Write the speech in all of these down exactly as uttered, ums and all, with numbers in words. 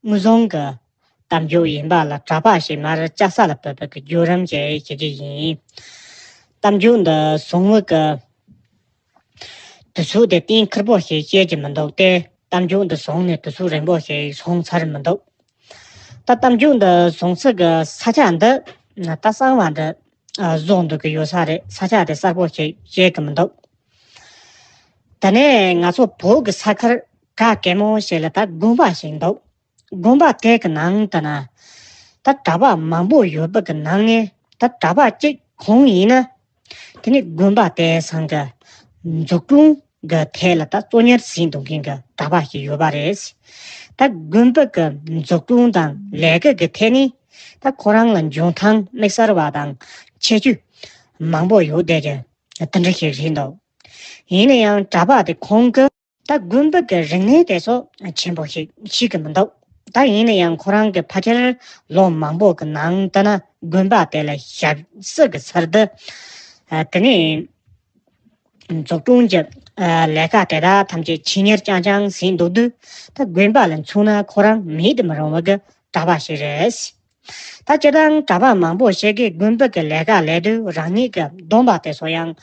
དངོས་བཟུང་གི་གཏམ་རྒྱུད་ཡིན་པ་ལ། གྲྭ་པ་ཞིག་མར་སྐྱ་ས་ལ་བུད་པའི་གི་བརྒྱུད་རིམ་ཞིག་བཤད་རྒྱུ་ཡིན། གཏམ་རྒྱུད་འདི་བཟུང་བའི་གི་དུས་ཚོད་དེ་གཏན་འཁེལ་པོ་ཞིག་བཤད་ཀྱི་མི་འདུག་སྟེ། གཏམ་རྒྱུད་འདི་བཟུང་ནས་དུས་ཚོད་རིང་པོ་ཞིག་སོང་ཚར་མི་འདུག་ད་གཏམ་རྒྱུད་འདི་བཟུང་ས་གི་ས་ཆ་འདི་ད་གསང་བ་འདི་བཟོ་འདུག་གི་ཡོད་ས་རེད། ས་ཆ་དེ་གསལ་པོ་ཞིག་བཤད་གི་མི་འདུག་དེ་ནས་ང་ཚོ་བོད་ཀྱི་ས་ཁུལ་ག་གེ་མོ་ཞིག་ལ་ད་དགོན་པ་ཞིག་འདུག་དགོན་པ་དེ་གི་ནང་དུ་ན་ད་གྲྭ་པ་མང་པོ་ཡོད་པ་གི་ནང་ནས། ད་གྲྭ་པ་གཅིག་ཁོང་ཡིན་ན། དེ་ནི་དགོན་པ་དེ་ཚང་གི་འཛུགས་སྐྲུན་གི་ཐད་ལ་ད་གཙོ་གཉེར་བྱེད་འདུག་མཁན་གི་གྲྭ་པ་ཞིག་ཡོད་པ་རེད། ད་དགོན་པ་གི་འཛུགས་སྐྲུན་དང་ལས་ཀ་གི་ཐད་ནས་ད་ཁོ་རང་ལ་འཇོན་ཐང་དམིགས་བསལ་བ་དང་ཁྱད་ཆོས་མང་པོ་ཡོད་བསྡད་ཀྱི་དེ་འདྲ་ཞིག་རེད་འདུག་ཡིན་ན་ཡང་གྲྭ་པ་དེ་ཁོང་གི་ད་དགོན་པ་གི་རིག་གནས་དེ་ཚོ་ཆེན་པོ་ཞིག་ཤེས་ཀྱི་མི་འདུག་ད་ཡིན་ན་ཡང་ཁོ་རང་གི་ཕལ་ཆེར་ལོ་མང་པོ་གི་ནང་དུ་ན་དགོན་པ་དེ་ལ་ཞབས་སུ་གི་ཚར་དུ། ཨ། དེ་ནས་འཛུགས་སྐྲུན་གྱི་ཨ་ལས་ཀ་དེ་དག་ཐམས་ཅད་ཇེ་གཉེར་རྐྱང་རྐྱང་ཟིན་འདུག་དུས། ད་དགོན་པ་ལ་མཚོན་ན་ཁོ་རང་མེད་དུ་མི་རུང་བ་གི་གྲྭ་པ་ཞིག་རེད། ད་སྤྱིར་བཏང་གྲྭ་པ་མང་པོ་ཞིག་གིས་དགོན་པ་གི་ལས་ཀ་ལས་དུས་རང་ཉིད་ཀྱི་སྡོམ་པ་དེ་ཚོ་ཡང་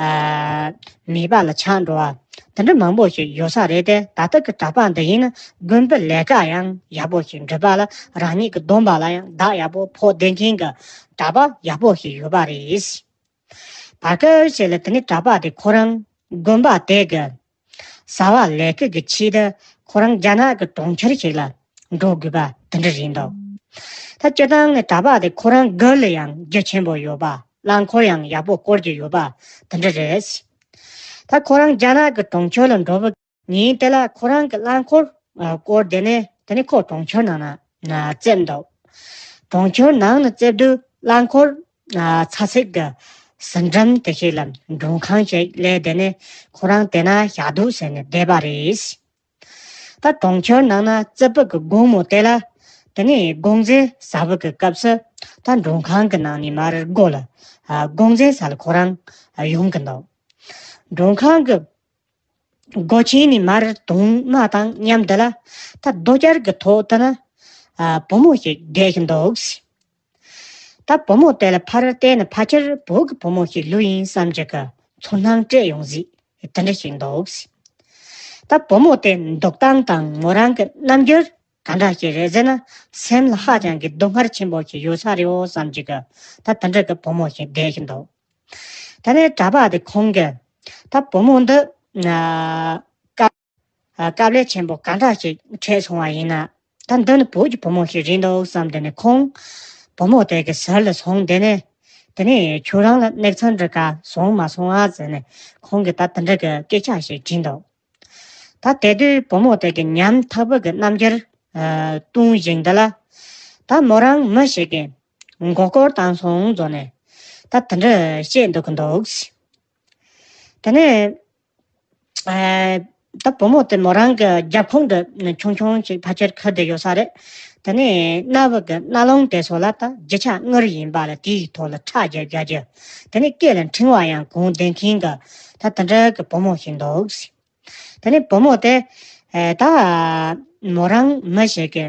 ཨ་མེད་པ་ལ་ཆགས་འགྲོ་བ་དེ་འདྲ་མང་པོ་ཞིག་ཡོད་ས་རེད་དེ། ད་ལྟ་གི་གྲྭ་པ་འདི་ཡིན་ན་དགོན་པའི་ལས་ཀ་ཡང་ཡག་པོ་ཞིག་འགྲུབ་པ་ལ། རང་ཉིད་ཀྱི་སྡོམ་པ་ལ་ཡང་བདག་ཡག་པོ་ཕོག་བསྡད་མཁན་གྱི་གྲྭ་པ་ཡག་པོ་ཞིག་ཡོད་པ་རེད། བར་སྐབས་ཤིག་ལ་དེ་ནི་གྲྭ་པ་དེ་ཁོ་རང་དགོན་པ་དེ་གི་བྱ་བ་ལས་ཀ་གི་ཆེད་དུ་ཁོ་རང་རྒྱ་ནག་གི་གྲོང་ཁྱེར་ཞིག་ལ་འགྲོ་དགོས་པ་དེ་འདྲ་རེད་འདུག་ད་སྤྱིར་བཏང་ནི་གྲྭ་པ་དེ་ཁོ་རང་སྒེར་ལ་ཡང་རྒྱུ་ཆེན་པོ་ཡོད་པ། རླངས་འཁོར་ཡང་ཡག་པོ་བསྐོར་གྱི་ཡོད་པ་དེ་འདྲ་རེད། ད་ཁོ་རང་རྒྱ་ནག་གི་གྲོང་ཁྱེར་ལ་འགྲོ་བའི་ཉིན་དེ་ལ་ཁོ་རང་གི་རླངས་འཁོར་ཨ་བསྐོར་དེ་ནས་དེ་ནས་ཁོ་གྲོང་ཁྱེར་ནང་ན་ཨ་བཙལ་འདུག་གྲོང་ཁྱེར་ནང་ན་བཙལ་དུས་རླངས་འཁོར་ཨ་ཚ་ཚིག་གི་ཟིན་འགྲམ་དེ་ཞིག་ལ་མགྲོན་ཁང་ཞིག་སླེབས། དེ་ནས་ཁོ་རང་དེ་ན་ཞག་སྡོད་ཟེར་ནས་བསྡད་པ་རེད། ད་གྲོང་ཁྱེར་ནང་ན་རྩིག་པ་གི་སྒོ་མོ་དེ་ལ་དེ་ནས་དགོང་ཟས་ཟ་བའི་གི་སྐབས་སུ་ད་མགྲོན་ཁང་གི་ནང་ནས་མར་སྒོ་ལ་ཨ་དགོང་ཟས་ཟ་ལ་ཁོ་རང་ཨ་ཡོང་གི་འདུག་མགྲོན་ཁང་གི་སྒོ་ཆེན་ནས་མར་གདུང་མ་དང་མཉམ་དུ་ལ་ད་རྡོ་བཅར་གྱི་ཐོག་ཏུ་ན་ཨ་བུ་མོ་ཞིག་བསྡད་ཀྱི་འདུག་ད་བུ་མོ་དེ་ལ་ཕར་བལྟས་ན་ཕལ་ཆེར་བོད་ཀྱི་བུ་མོ་ཞིག་ལོས་ཡིན་བསམ་གྱི་གི་ཚོར་སྣང་སྤྲད་ཡོང་ཟིག་དེ་འདྲ་ཞིག་འདུག་ད་བུ་མོ་དེ་འདུག་སྟངས་དང་མོ་རང་གི་རྣམ་འགྱུར་ག་འདྲ་ཞིག་རེད་ཟེར་ན། སེམས་ལ་ཧ་ཅང་གི་སྡུག་བསྔལ་ཆེན་པོ་ཞིག་ཡོད་ས་རེད་འོ་བསམ་གྱི་གི་ད་དེ་འདྲ་གི་བུ་མོ་ཞིག་བསྡད་ཀྱི་འདུག་ད་ནི་གྲྭ་པ་དེ་ཁོང་གིས་ད་བུ་མོ་འདི་ཨ་དཀའ་ཨ་དཀའ་ལས་ཆེན་པོ་ག་འདྲ་ཞིག་འཕྲད་སོང་བ་ཡིན་ན། ད་འདི་ནི་བོད་ཀྱི་བུ་མོ་ཞིག་རེད་འདུག་བསམ། དེ་ནས་ཁོང་བུ་མོ་དེ་གི་ཟུར་ལ་སོང་། དེ་ནས་དེ་ནས་ཁྱོད་རང་ལ་གནས་ཚུལ་འདྲ་ག་སོང་མ་སོང་ཨ་ཟེར་ནས་ཁོང་གིས་ད་དེ་འདྲ་གི་སྐད་ཆ་ཞིག་དྲིས་འདུག་ད་དེ་དུས་བུ་མོ་དེ་གི་ཉམ་ཐག་པ་གི་རྣམ་འགྱུར་ཨ་སྟོན་བཞིན་དེ་ལ། ད་མོ་རང་མི་ཞིག་གིས་མགོ་སྐོར་བཏང་སོང་བཟོ་ནས་ད་དེ་འདྲ་བཤད་འདུག་གི་འདུག་དེ་ནས་ཨ་ད་བུ་མོ་དེ་མོ་རང་གི་རྒྱབ་ཁུང་དུ་ཆུང་ཆུང་ཅིག་ཕལ་ཆེར་ཁུར་བསྡད་ཡོད་ས་རེད། དེ་ནས་རྣ་བ་གི་རྣ་ལུང་དེ་ཚོ་ལ་ད་རྒྱུ་ཆ་དངུལ་ཡིན་པ་ལ་དེའི་ཐོག་ལ་ཁྲག་རྒྱག་རྒྱག་རྒྱུ། དེ་ནས་སྐེ་ལ་འཕྲེང་བ་ཡང་གོན་བསྡད་མཁན་གི་ད་དེ་འདྲ་གི་བུ་མོ་ཞིག་འདུག་དེ་ནས་བུ་མོ་དེ་ཨེ་ད་མོ་རང་མི་ཞིག་གི་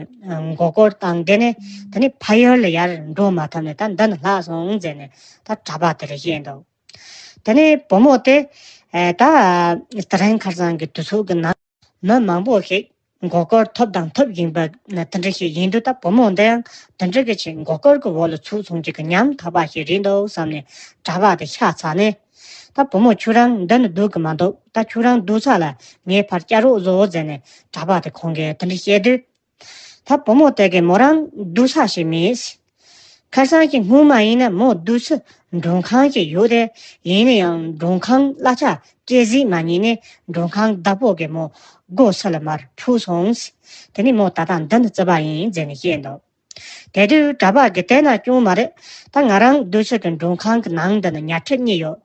མགོ་སྐོར་བཏང་། དེ་ནས་དེ་ནས་ཕ་ཡུལ་ལ་ཡར་འགྲོ་མ་ཐུབ་ནས་ད་འདི་ནས་ལྷག་སོང་ཟེར་ནས་ད་གྲྭ་པ་དེར་བཤད་འདུག་དེ་ནས་བུ་མོ་དེ་ཨེ་ད་དེ་རིང་ཁ་སང་གི་དུས་ཚོད་ཀྱི་ནང་མི་མང་པོ་ཞིག་མགོ་སྐོར་ཐུབ་དང་ཐུབ་བཞིན་པ་དེ་འདྲ་ཞིག་ཡིན་དུས། ད་བུ་མོ་འདི་ཡང་དེ་འདྲ་གི་ཆེད་མགོ་སྐོར་གྱི་འོག་ལ་ཚུད་སོང་ཅིག་གི་ཉམ་ཐག་པ་ཞིག་རེད་འདུག་བསམ་ནས་གྲྭ་པ་དེ་ཤ་ཚ་ནས། ད་བུ་མོ་ཁྱོད་རང་འདི་ནས་སྡོད་གི་མ་འདུག་ད་ཁྱོད་རང་སྡོད་ས་ལ་ངའི་ཕར་བཅར་རོགས་བཟོ་ཟེར་ནས་གྲྭ་པ་དེ་ཁོང་གིས་དེ་འདྲ་བཤད་དུས། ད་བུ་མོ་དེ་གིས་མོ་རང་སྡོད་ས་ཞིག་མེད། ཁ་སང་གི་སྔོན་མ་ཡིན་ན་མོ་སྡོད་ས་མགྲོན་ཁང་ཞིག་ཡོད་དེ། ཡིན་ན་ཡང་མགྲོན་ཁང་གླ་ཆ་སྤྲད་གཟིགས་མ་ཉན་ནས་མགྲོན་ཁང་བདག་པོ་གིས་མོ་སྒོ་ཕྱི་ལ་མར་ཕུད་སོང་། དེ་ནས་མོ་ད་ལྟ་འདི་ནས་བརྩི་བ་ཡིན་ཟེར་ནས་བཤད་འདུག་དེ་དུས་གྲྭ་པ་གིས་དེ་ན་སྐྱོན་མ་རེད། ད་ང་རང་སྡོད་ས་གི་མགྲོན་ཁང་གི་ནང་འདི་ན་ཉལ་ཁྲི་གཉིས་ཡོད།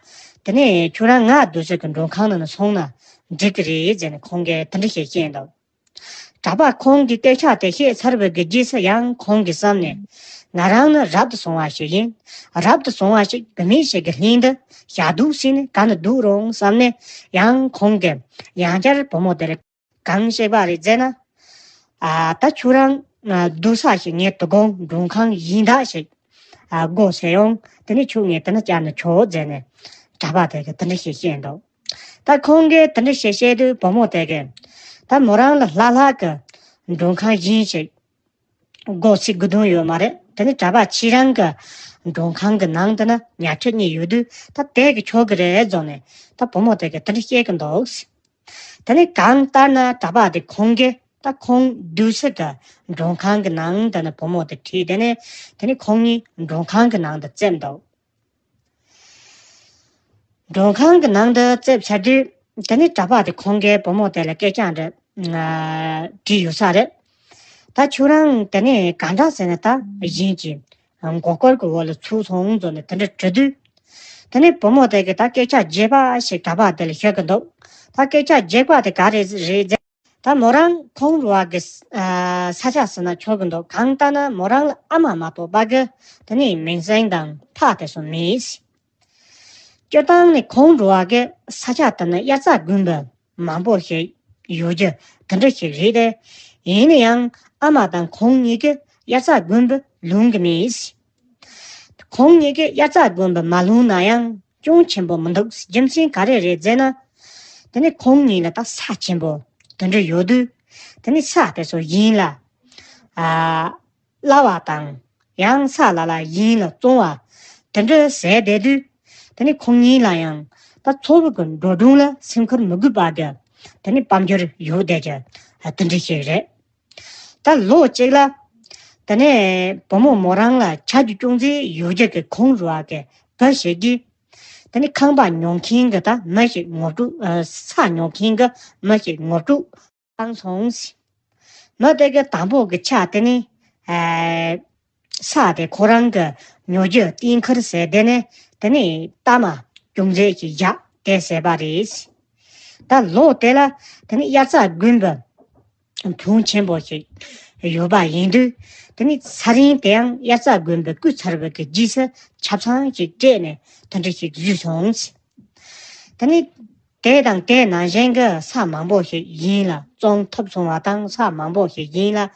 དེ་ནས་ཁྱོད་རང་ང་སྡོད་ས་གི་མགྲོན་ཁང་ནང་ན་སོང་ན་འགྲིག་གི་རེད་ཟེར་ནས་ཁོང་གིས་དེ་འདྲ་ཞིག་བཤད་འདུག་གྲྭ་པ་ཁོང་གིས་སྐད་ཆ་དེ་བཤད་ཚར་བའི་གི་རྗེས་སུ་ཡང་ཁོང་གི་བསམ་ནས། ང་རང་ནི་རབ་ཏུ་བྱུང་བ་ཞིག་ཡིན། རབ་ཏུ་བྱུང་བ་ཞིག་བུད་མེད་ཞིག་གི་ལྷན་དུ་ཞག་སྡོད་བྱས་ནས་ག་ནས་སྡོད་རུང་བསམ་ནས། ཡང་ཁོང་གིས་ཡང་བསྐྱར་བུ་མོ་དེར་གང་བཤད་པ་རེད་ཟེར་ན། ཨ་ད་ཁྱོད་རང་ སྡོད་ས་ཞིག་ངའི་དོ་དགོང་མགྲོན་ཁང་གཞན་དག་ཞིག་སྒོ་ཕྱེ་ཡོང་། དེ་ནས་ཁྱོད་ངས་དེ་ན་བཅར་ན་ཆོག་ཟེར་ནས་གྲྭ་པ་དེ་གིས་དེ་འདྲ་ཞིག་བཤད་འདུག་ད་ཁོང་གིས་དེ་འདྲ་ཞིག་བཤད་དུས་བུ་མོ་དེ་གིས་ད་མོ་རང་ལ་ལྷག་ལྷག་གི་མགྲོན་ཁང་གཞན་ཞིག་སྒོ་ཕྱེ་དགོས་དོན་ཡོད་མ་རེད། དེ་ནི་གྲྭ་པ་ཁྱེད་རང་གི་མགྲོན་ཁང་གི་ནང་དུ་ན་ཉལ་ཁྲི་གཉིས་ཡོད་དུས་ད་དེ་གིས་ཆོག་གི་རེད་ཟེར་ནས་ད་བུ་མོ་དེ་གིས་དེ་འདྲ་བཤད་གི་འདུག་དེ་ནི་གང་ལྟར་ན་གྲྭ་པ་དེ་ཁོང་གིས་ད་ཁོང་སྡོད་ས་གི་མགྲོན་ཁང་གི་ནང་དུ་ན་བུ་མོ་དེ་ཁྲིད་དེ་ནས་དེ་ནི་ཁོང་གཉིས་མགྲོན་ཁང་གི་ནང་དུ་བཙལ་འདུག་མགྲོན་ཁང་གི་ནང་དུ་བཙལ་ཚར་དུས་དེ་ནི་གྲྭ་པ་དེ་ཁོང་གིས་བུ་མོ་དེ་ལ་སྐད་ཆ་འདྲ་དྲིས་ཡོད་ས་རེད། ད་ཁྱོད་རང་དེ་ནི་གང་འདྲ་ཟེར་ན་ད་གཞན་གྱི་མགོ་སྐོར་གྱི་འོག་ལ་ཚུད་སོང་ཟེར་ནས་དེ་འདྲ་དྲི་དུས། དེ་ནི་བུ་མོ་དེ་གིས་ད་སྐད་ཆ་རྒྱས་པ་ཞིག་གྲྭ་པ་དེ་ལ་ཤོད་ཀྱི་འདུག་ད་སྐད་ཆ་རྒྱས་པ་དེ་ག་རེ་རེད་ཟེར། ད་མོ་རང་ཁོང་རུ་བ་གི་ས་ཆ་ཟེར་ན་ཆོག་གི་འདུག་གང་ལྟར་ན་མོ་རང་ལ་ཨ་མ་མ་གཏོགས་པ་གི་དེ་ནི་མིང་སྲིང་དང་ཕ་དེ་ཚོ་མེད། སྤྱིར་བཏང་ནི་ཁོང་རུ་བ་གི་ས་ཆ་དེ་ནི་དབྱར་རྩྭ་དགུན་འབུ་མང་པོ་ཞིག་ཡོད་རྒྱུ་དེ་འདྲ་ཞིག་རེད་དེ། ཡིན་ན་ཡང་ཨ་མ་དང་ཁོང་གཉིས་ཀྱིས་དབྱར་རྩྭ་དགུན་འབུ་ལོན་གྱི་མེད། ཁོང་གཉིས་ཀྱིས་དབྱར་རྩྭ་དགུན་འབུ་མ་ལོན་ན་ཡང་གྱོང་ཆེན་པོ་མི་འདུག་རྒྱུ་མཚན་ག་རེ་རེད་ཟེར་ན། དེ་ནི་ཁོང་གཉིས་ལ་ད་ས་ཆེན་པོ་དེ་འདྲ་ཡོད་དུས། དེ་ནི་ས་དེ་ཚོ་ཡིན་ལ། ཨ། བླ་བ་དང་ཡང་ས་ལ་ལ་ཡིན་ལ་བཙོང་བ་དེ་འདྲ་ཟེར་བསྡད་དུས། དེ་ནི་ཁོང་གཉིས་ལ་ཡང་ད་འཚོ་བ་གི་འགྲོ་གྲོན་ལ་སེམས་ཁུར་མི་དགོས་པ་གི་དེ་ནི་དཔལ་འབྱོར་ཡོད་བསྡད་ཀྱི་དེ་འདྲ་ཞིག་རེད། ད་ལོ་གཅིག་ལ་དེ་ནས་བུ་མོ་མོ་རང་ལ་ཆ་རྒྱུས་ཅུང་ཟད་ཡོད་རྒྱུ་གི་ཁོང་རུ་བ་གི་བུ་ཞིག་གིས་དེ་ནི་ཁང་པ་ཉོ་མཁན་གྱི་ད་མི་ཞིག་ངོ་སྤྲོད། ཨ། ས་ཉོ་མཁན་གྱི་མི་ཞིག་ངོ་སྤྲོད་བཏང་སོང་ཟེར། མི་དེ་གིས་དང་པོ་གི་ཆ་དེ་ནི། ཨ། ས་དེ་ཁོ་རང་གི་ཉོ་རྒྱུ་གཏན་འཁེལ་ཟེར་དེ་ནས་དེ་ནི་གཏའ་མ་ཅུང་ཟད་ཅིག་བཞག་དེ་ཟེར་བ་རེད། ད་ལོ་དེ་ལ་དེ་ནི་དབྱར་རྩྭ་དགུན་འབུ་ཕོན་ཆེན་པོ་ཞིག་ཡོད་པ་ཡིན་དུས། དེ་ནི་ས་རིན་དེའང་དབྱར་རྩྭ་དགུན་འབུ་བརྐོས་ཚར་བའི་གི་རྗེས་སུ་ཆ་ཚང་ཞིག་སྤྲད་ནས་དེ་འདྲ་ཞིག་བཟོས་སོང་། དེ་ནི་དེ་དང་དེ་ནང་བཞིན་གྱི་ས་མང་པོ་ཞིག་ཡིན་ལ་བཙོང་ཐུབ་སོང་བ་དང་། ས་མང་པོ་ཞིག་ཡིན་ལ་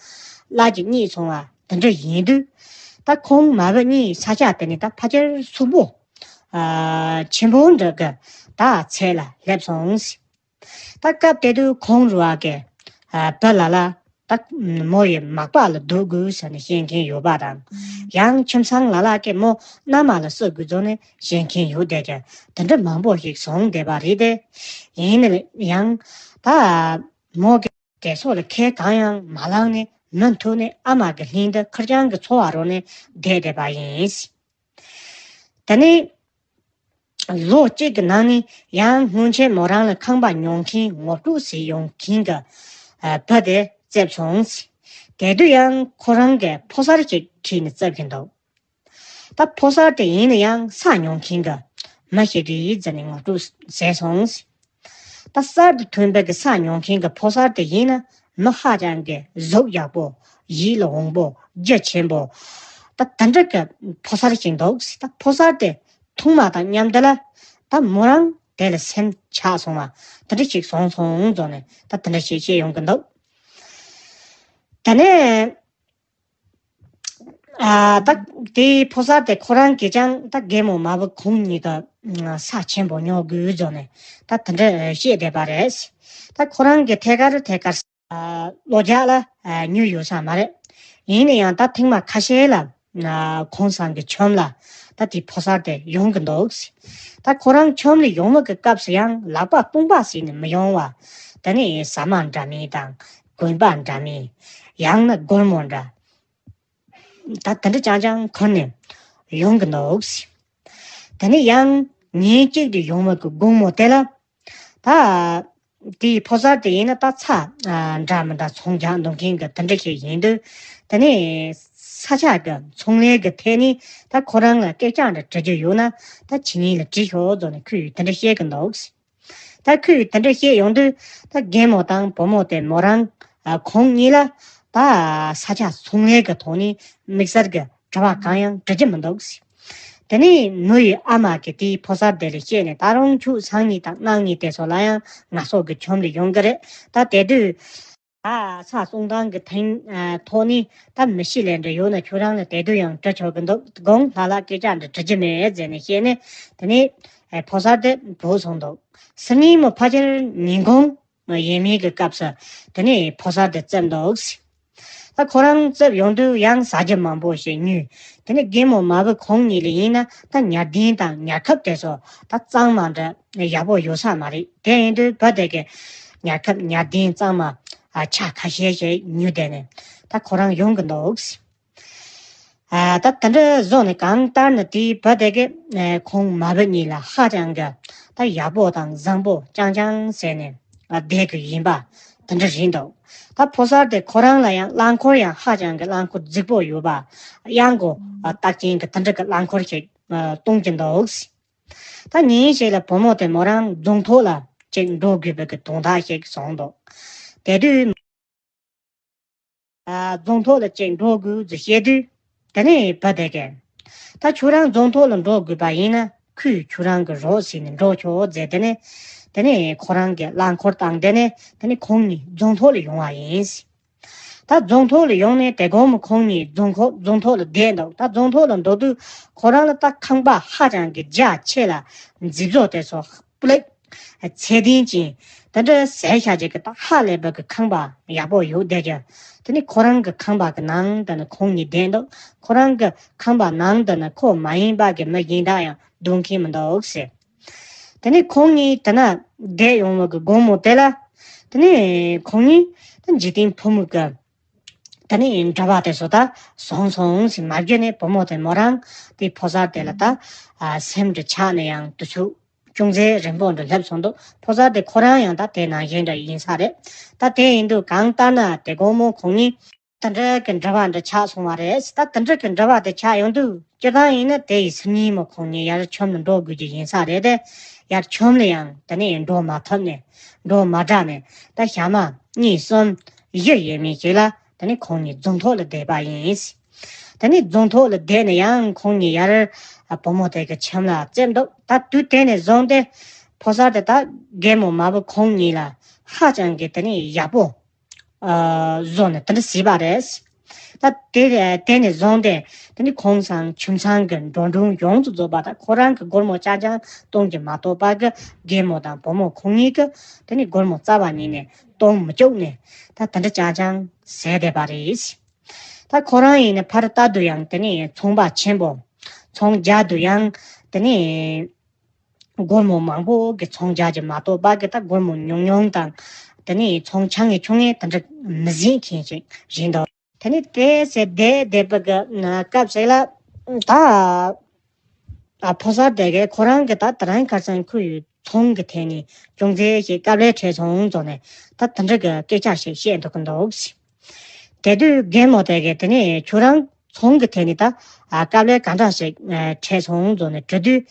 གླ་ཅིག་རྙེད་སོང་བ་དེ་འདྲ་ཡིན་དུས། ད་ཁོང་མ་བུ་གཉིས་ས་ཆ་དེ་ནི་ད་ཕལ་ཆེར་སུག་པོ། ཨ། ཆེན་པོ་འདྲ་གི་ད་ཚད་ལ་སླེབས་སོང་། ད་སྐབས་དེ་དུས་ཁོང་རུ་བ་གི། ཨ། བུ་ལ་ལ་ད་མོ་ཡི་མག་པ་ལ་སྡོད་དགོས་ཟེར་ནས་བཤད་མཁན་ཡོད་པ་དང་། ཡང་ཁྱིམ་ཚང་ལ་ལ་གི་མོ་མནའ་མ་ལ་བསུ་དགོས་ཟེར་ནས་བཤད་མཁན་ཡོད་བསྡད་ཀྱི་དེ་འདྲ་མང་པོ་ཞིག་བྱུང་བསྡད་པ་རེད་དེ། ཡིན་ན་ཡང་ད་མོ་གི་གྲས་ཚོགས་ལ་ཁས་གང་ཡང་མ་བླངས་ནས་མུ་མཐུད་ནས་ཨ་མ་གི་ལྷན་དུ་ཁེར་རྐྱང་གི་འཚོ་བ་རོལ་ནས་བསྡད་བསྡད་པ་ཡིན། དེ་ནས་ལོ་གཅིག་གི་ནང་ནས་ཡང་སྔོན་ཆད་མོ་རང་ལ་ཁང་པ་ཉོ་མཁན་ངོ་སྤྲོད་བྱེད་ཡོང་མཁན་གྱི་བུ་དེ་བཙལ་སོང་། དེ་དུས་ཡང་ཁོ་རང་གིས་ཕོ་གསར་ཞིག་ཁྲིད་ནས་བཙལ་གྱིན་འདུག་ད་ཕོ་གསར་དེ་ཡིན་ན་ཡང་ས་ཉོ་མཁན་གྱི་མི་ཞིག་རེད་ཟེར་ནས་ངོ་སྤྲོད་བྱས་སོང་། ད་གསར་དུ་ཐོན་པའི་གི་ས་ཉོ་མཁན་གྱི་ཕོ་གསར་དེ་ཡིན་ན་མི་ཧ་ཅང་གི་གཟུགས་ཡག་པོ། ཡིད་ལ་འོང་པོ། རྒྱ་ཆེན་པོ། ད་དེ་འདྲ་གི་ཕོ་གསར་ཞིག་འདུག་ད་ཕོ་གསར་དེ་མཐོང་མ་དང་མཉམ་དུ་ལ་ད་མོ་རང་དེ་ལ་སེམས་ཆགས་སོང་བ་དེ་འདྲ་ཞིག་བྱུང་སོང་ཟེར་ནས་ད་དེ་འདྲ་ཞིག་བཤད་ཡོང་གི་འདུག་དེ་ནས། ཨ། ད་དེའི་ཕོ་གསར་དེ་ཁོ་རང་གིས་ཀྱང་ད་རྒན་མོ་མ་བུ་ཁོང་གཉིས་ཀ་ས་ཆེན་པོ་ཉོ་དགོས་ཟེར་ནས་ད་དེ་འདྲ་བཤད་བསྡད་པ་རེད། ད་ཁོ་རང་གིས་ཐད་ཀར་ཐད་ཀར། ཨ། གློ་རྒྱག་ལ། ཨ། ཉོས་ཡོད་ས་མ་རེད། ཡིན་ན་ཡང་ད་ཐེངས་མ་ཁ་ཤས་ལ། ཨ། ཁོང་ཚང་གི་ཁྱིམ་ལ་ད་དེ་ཕོ་གསར་དེ་ཡོང་གི་འདུག་ད་ཁོ་རང་ཁྱིམ་ལ་ཡོང་བ་གི་སྐབས་སུ་ཡང་ལག་པ་དཔུང་པ་ཟིན་ནས་མི་ཡོང་བ། དེ་ནས་ཟ་མ་འདྲ་མིན་དང་གོན་པ་འདྲ་མིན། ཡང་ན་སྒོར་མོ་འདྲ། ད་དེ་འདྲ་རྐྱང་རྐྱང་ཁུར་ནས་ཡོང་གི་འདུག་དེ་ནས་ཡང་ཉིན་གཅིག་ཏུ་ཡོང་བ་གི་དགོང་མོ་དེ་ལ། ད་དེའི་ཕོ་གསར་དེ་ཡིན་ན་ད་ཚྭ། ཨ། འདྲ་མི་འདྲ་ཚོང་རྒྱག་འདུག་མཁན་གྱི་དེ་འདྲ་ཞིག་ཡིན་དུས། དེ་ནས་ས་ཆ་གི་ཚོང་ལས་ཀྱི་ཐད་ནས་ད་ཁོ་རང་ལ་སྐད་ཆ་འདྲ་དྲི་རྒྱུ་ཡོད་ན་ད་ཁྱེད་གཉིས་ལ་དྲིས་ཤོག་ཟེར་ནས་ཁོས་དེ་འདྲ་བཤད་གི་འདུག་ད་ཁོས་དེ་འདྲ་བཤད་ཡོང་དུས་ད་རྒན་མོ་དང་བུ་མོ་དེ་མོ་རང་། ཨ། ཁོང་གཉིས་ལ་ད་ས་ཆ་ཚོང་ལས་ཀྱི་ཐོག་ནས་དམིགས་བསལ་གྱི་དྲི་བ་གང་ཡང་དྲི་རྒྱུ་མི་འདུག་དེ་ནས་མོ་ཡི་ཨ་མ་གིས་དེའི་ཕོ་གསར་དེ་ལ་བཤད་ནས། ད་རུང་ཁྱོད་སང་ཉིན་དང་གནངས་ཉིན་དེ་ཚོ་ལ་ཡང་ང་ཚོ་གི་ཁྱིམ་ལ་ཡོང་གི་རེད། ད་དེ་དུས། ད་ས་སྲུང་སྟངས་ཀྱི་ཐེངས་ཐོག་ནས་ད་མི་ཤི་ལས་འདྲ་ཡོད་ན་ཁྱོད་རང་ལ་དེ་དུས་ཡང་འདྲི་ཆོག་གི་འདུག་དགོངས་ལྷ་ལ་སྐད་ཆ་འདྲ་འདྲི་རྒྱུ་མེད་ཟེར་ནས་བཤད་ནས། དེ་ནས་ཕོ་གསར་དེ་བུད་སོང་འདུག་སང་ཉིན་མོ་ཕལ་ཆེར་ཉིན་གུང་ཡས་མས་ཀྱི་སྐབས་སུ་དེ་ནས་ཕོ་གསར་དེ་བཙལ་འདུག་ད་ཁོ་རང་བཙལ་ཡོང་དུས་ཡང་ཟ་རྒྱུ་མང་པོ་ཞིག་ཉོས། དེ་ནས་རྒན་མོ་མ་བུ་ཁོང་གཉིས་ལ་ཡིན་ན་ད་ཉ་གདན་དང་ཉ་ཁབ་དེ་ཚོ་ད་གཙང་མ་འདྲ་ཡག་པོ་ཡོད་ས་མ་རེད། དེ་ཡིན་དུས་བུ་དེ་གི་ཉ་ཁབ་ཉ་གདན་གཙང་མ་ཆ་ཁ་ཤས་ཤིག་ཉོས་དེ་ནས་ད་ཁོ་རང་ཡོང་གི་འདུག་ཨ། ད་དེ་འདྲ་བཟོ་ནས་གང་ལྟར་ན་དེའི་བུ་དེ་གི་ཨ་ཁོང་མ་བུ་གཉིས་ལ་ཧ་ཅང་གི་ད་ཡག་པོ་དང་བཟང་པོ་རྐྱང་རྐྱང་བྱས་ནས་ཨ་བསྡད་གི་ཡིན་པ་དེ་འདྲ་རེད་འདུག་ད་ཕོ་གསར་དེ་ཁོ་རང་ལ་ཡང་རླངས་འཁོར་ཡང་ཧ་ཅང་གི་རླངས་འཁོར་རྫིག་པོ་ཡོད་པ། གཡང་གོ་ཨ་རྟགས་ཅན་གི་དེ་འདྲ་གི་རླངས་འཁོར་ཞིག་ཨ་གཏོང་གི་འདུག་ད་ཉིན་ཞིག་ལ་བུ་མོ་དེ་མོ་རང་རྫོང་ཐོག་ལ་ཅིག་འགྲོ་དགོས་པའི་གི་དོན་དག་ཞིག་བྱུང་འདུག་དེ་དུས། ཨ། རྫོང་ཐོག་ལ་ཅིག་འགྲོ་དགོས་ཟེར་བཤད་དུས། དེ་ནས་བུ་དེ་གས། ད་ཁྱོད་རང་རྫོང་ཐོག་ལ་འགྲོ་དགོས་པ་ཡིན་ན་ཁོས་ཁྱོད་རང་གི་རོགས་བྱས་ནས་འགྲོ་ཆོག་ཟེར། དེ་ནས། དེ་ནས་ཁོ་རང་གི་རླངས་འཁོར་བཏང་། དེ་ནས། དེ་ནས་ཁོང་གཉིས་རྫོང་ཐོག་ལ་ཡོང་བ་ཡིན། ད་རྫོང་ཐོག་ལ་ཡོང་ནས་དེ་གོང་མོ་ཁོང་གཉིས་རྫོང་ཁོ་རྫོང་ཐོག་ལ་བསྡད་འདུག་ད་རྫོང་ཐོག་ལ་འགྲོ་དུས་ཁོ་རང་ལ་ད་ཁང་པ་ཧ་ཅང་གི་རྒྱ་ཆེ་ལ་མཛེས་བཟོ་དེ་ཚོ་སྤུ་ལེགས། ཚད་ལྡན་ཅན། དེ་འདྲ་ཟས་ཤ་ཅིག་གི་ད་ཧ་ལས་པ་གི་ཁང་པ་ཡག་པོ་ཡོད་བསྡད་ཀྱང་། དེ་ནི་ཁོ་རང་གི་ཁང་པ་གི་ནང་དུ་ནི་ཁོང་གཉིས་བསྡད་འདུག་ཁོ་རང་གི་ཁང་པ་ནང་དུ་ནི་ཁོ་མ་ཡིན་པ་གི་མི་གཞན་དག་ཡང་འདུ་མཁན་མི་འདུག་ཟེར། དེ་ནི་ཁོང་གཉིས་དེ་ན་བསྡད་ཡོང་བ་གི་དགོང་མོ་དེ་ལ། དེ་ནི་ཁོང་གཉིས་ད་འཇིག་རྟེན་ཕོ་མོ་གི་དེ་ནི་འདྲ་བ་དེ་ཚོ་ད་སོང་སོང་ཟེར་མ་བརྗོད་ནས་བུ་མོ་དེ་མོ་རང་དེ་ཕོ་གསར་དེ་ལ་ད་ཨ་སེམས་འདྲ་ཆགས་ནས་ཡང་དུ་ཚུགས། ཅུང་ཟད་རིང་པོ་འདྲ་སླེབས་སོང་འདུག་ཕོ་གསར་དེ་ཁོ་རང་ཡང་ད་དེ་ནང་བཞིན་འདྲ་ཡིན་ས་རེད། ད་དེ་ཡིན་དུས་གང་ལྟར་ན་དེ་དགོང་མོ་ཁོང་གཉིས་དེ་འདྲ་གི་འདྲ་བ་འདྲ་ཆགས་སོང་བ་རེད། ད་དེ་འདྲ་གི་འདྲ་བ་དེ་ཆགས་ཡོང་དུས་སྤྱིར་བཏང་ཡིན་ན་དེ་ཡི་སང་ཉིན་མོ་ཁོང་གཉིས་ཡར་ཁྱོམ་ལ་འགྲོ་དགོས་ཀྱི་ཡིན་ས་རེད་དེ། ཡར་ཁྱོམ་ལ་ཡང་དེ་ནས་འགྲོ་མ་ཐུབ་ནས་འགྲོ་མ་དྲག་ནས་ད་ཞག་མ་གཉིས་གསུམ་བཞི་ཡས་མས་ཞིག་ལ་དེ་ནས་ཁོང་གཉིས་རྫོང་ཐོག་ལ་བསྡད་པ་ཡིན། དེ་ནས་རྫོང་ཐོག་ལ་བསྡད་ནས་ཡང་ཁོང་གཉིས་ཡར་བུ་མོ་དེ་གི་ཁྱིམ་ལ་བཙལ་འདུག་ད་དུས་དེ་ནས་བཟུང་སྟེ་ཕོ་གསར་དེ་ད་རྒན་མོ་མ་བུ་ཁོང་གཉིས་ལ་ཧ་ཅང་གི་དེ་ནས་ཡག་པོ་ཨ་བཟོ་ནས་དེ་འདྲ་བྱས་པ་རེད། ད་དེ་དེ་ནས་བཟུང་སྟེ་དེ་ནས་ཁོང་ཚང་ཁྱིམ་ཚང་གི་འགྲོ་གྲོན་ཡོངས་སུ་རྫོགས་པ་ད་ཁོ་རང་གི་སྒོར་མོ་རྐྱང་རྐྱང་གཏོང་གི་མ་གཏོགས་པ་གི་རྒན་མོ་དང་བུ་མོ་ཁོང་གཉིས་ཀྱི་དེ་ནས་སྒོར་མོ་རྩ་བ་ཉིད་ནས་གཏོང་མི་བཅུག་ནས་ད་དེ་འདྲ་རྐྱང་རྐྱང་བྱས་བསྡད་པ་རེད། ད་ཁོ་རང་ཡིན་ན་ཕར་ལྟ་དུས་ཡང་དེ་ནས་ཚོང་པ་ཆེན་པོ། ཚོང་རྒྱག་དུས་ཡང་དེ་ནས་སྒོར་མོ་མང་པོ་གི་ཚོང་རྒྱག་གི་མ་གཏོགས་པ་གི་ད་སྒོར་མོ་ཉུང་ཉུང་དང་། དེ་ནས་ཚོང་ཆུང་ངེ་ཆུང་ངེ་དེ་འདྲ་མི་བྱེད་མཁན་ཞིག་རེད་འདུག་དེ་ནས་དེ་ཟེར་བསྡད་བསྡད་པ་གི་སྐབས་ཤིག་ལ་ད། ཨ་ཕོ་གསར་དེ་གས་ཁོ་རང་གི་ད་དེ་རིང་ཁ་སང་ཁོ་ཡི་ཚོང་གི་ཐད་ནས་ཅུང་ཟད་ཞིག་དཀའ་ལས་འཕྲད་སོང་ཟེར་ནས་ད་དེ་འདྲ་གི་སྐད་ཆ་ཞིག་བཤད་འདུག་གི་འདུག་དེ་དུས་རྒན་མོ་དེ་གས་དེ་ནས་ཁྱོད་རང་ཚོང་གི་ཐད་ནས་ད་ཨ་དཀའ་ལས་ག་འདྲ་ཞིག་ཨ་འཕྲད་སོང་ཟེར་ནས་དྲི་དུས།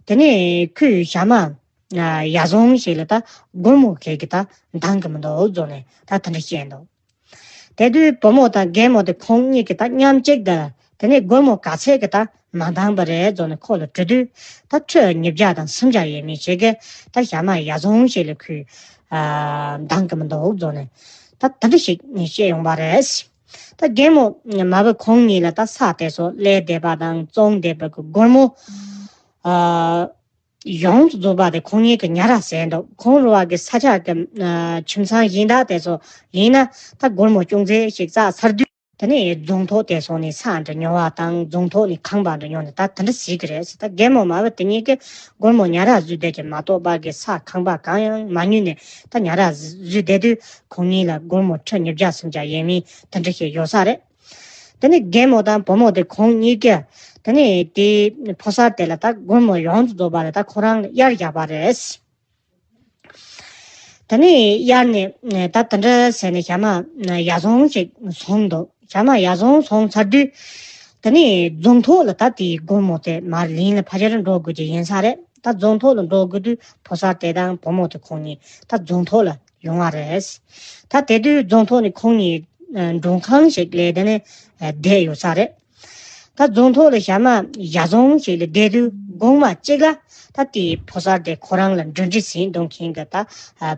དེ་ནས་ཁོས་ཞག་མ་ཨ་ཡག་བཟང་ཞིག་ལ་ད་སྒོར་མོ་གས་གི་ད་འདང་གི་མི་འདུག་ཟེར་ནས་ད་དེ་འདྲ་བཤད་འདུག་དེ་དུས་བུ་མོ་དང་རྒན་མོ་དེ་ཁོང་གཉིས་ཀྱིས་ད་མཉམ་གཅིག་ཏུ་དེ་ནས་སྒོར་མོ་ག་ཚད་ཀྱིས་ད་མ་འདང་པ་རེད་ཟེར་ནས་ཁོ་ལ་དྲི་དུས། ད་ཁྲི་ཉིས་བརྒྱ་དང་སུམ་བརྒྱ་ཡས་མས་ཞེས་ཀྱི་ད་ཞག་མ་ཡག་བཟང་ཞིག་ལ་ཁོས་ཨ་འདང་གི་མི་འདུག་ཟེར་ནས་ད་དེ་འདྲ་ཞིག་བཤད་ཡོང་བ་རེད། ད་རྒན་མོ་མ་བུ་ཁོང་གཉིས་ལ་ད་ས་དེ་ཚོ་ལས་སྡེ་པ་དང་བཙོང་སྡེ་པ་གི་སྒོར་མོ་ཨ། ཡོངས་སུ་རྫོགས་པ་དེ་ཁོང་གཉིས་ཀྱིས་ཉར་ར་བཟས་འདུག་ཁོང་རུ་བ་གི་ས་ཆ་གི་ཨ་ཁྱིམ་ཚང་གཞན་དག་དེ་ཚོ་ཡིན་ན་ད་སྒོར་མོ་ཅུང་ཟད་ཞིག་བསགས་ཚར་དུས། དེ་ནས་རྫོང་ཐོག་དེ་སོང་ནས་ས་འདྲ་ཉོ་བ་དང་རྫོང་ཐོག་ནས་ཁང་པ་འདྲ་ཉོ་ནས་ད་དེ་འདྲ་བྱེད་ཀྱི་རེད་ཟེར། ད་རྒན་མོ་མ་བུ་དེ་གཉིས་ཀྱིས་སྒོར་མོ་ཉར་ར་བཟོས་བསྡད་ཀྱི་མ་གཏོགས་པ་གི་ས་ཁང་པ་གང་ཡང་མ་ཉོས་ནས་ད་ཉར་ར་བཟོས་བསྡད་དུས་ཁོང་གཉིས་ལ་སྒོར་མོ་ཁྲི་ཉིས་བརྒྱ་སུམ་བརྒྱ་ཡས་མས་དེ་འདྲ་ཞིག་ཡོད་ས་རེད། དེ་ནས་རྒན་མོ་དང་བུ་མོ་དེ་ཁོང་གཉིས་ཀྱིས་དེ་ནས་དེ་ཕོ་གསར་དེ་ལ་ད་སྒོར་མོ་ཡོངས་སུ་རྫོགས་པ་ལ་ད་ཁོ་རང་ལ་གཡར་བཞག་པ་རེད། དེ་ནས་གཡར་ནས་ད་དེ་འདྲ་ཟེར་ནས་ཞག་མ་ཡག་བཟང་ཞིག་སོང་འདུག་ཞག་མ་ཡག་བཟང་སོང་ཚར་དུས། དེ་ནས་རྫོང་ཐོག་ལ་ད་དེའི་སྒོར་མོ་དེ་མར་ལེན་ལ་ཕལ་ཆེར་འགྲོ་དགོས་ཀྱི་ཡིན་ས་རེད། ད་རྫོང་ཐོག་ལ་འགྲོ་དགོས་དུས་ཕོ་གསར་དེ་དང་བུ་མོ་དེ་ཁོང་གཉིས་ད་རྫོང་ཐོག་ལ་ཡོང་བ་རེད། ད་དེ་དུས་རྫོང་ཐོག་ནས་ཁོང་གཉིས་མགྲོན་ཁང་ཞིག་ལས་དེ་ནས་བསྡད་ཡོད་ས་རེད། ད་རྫོང་ཐོག་ལ་ཞག་མ་ཡར་རྫོང་ཞིག་ལ་བསྡད་དུས་དགོང་མོ་གཅིག་ལ་ད་དེའི་ཕོ་གསར་དེ་ཁོ་རང་ལ་འབྲུ་འབྲས་ཟིན་གཏོང་མཁན་གྱི་ད་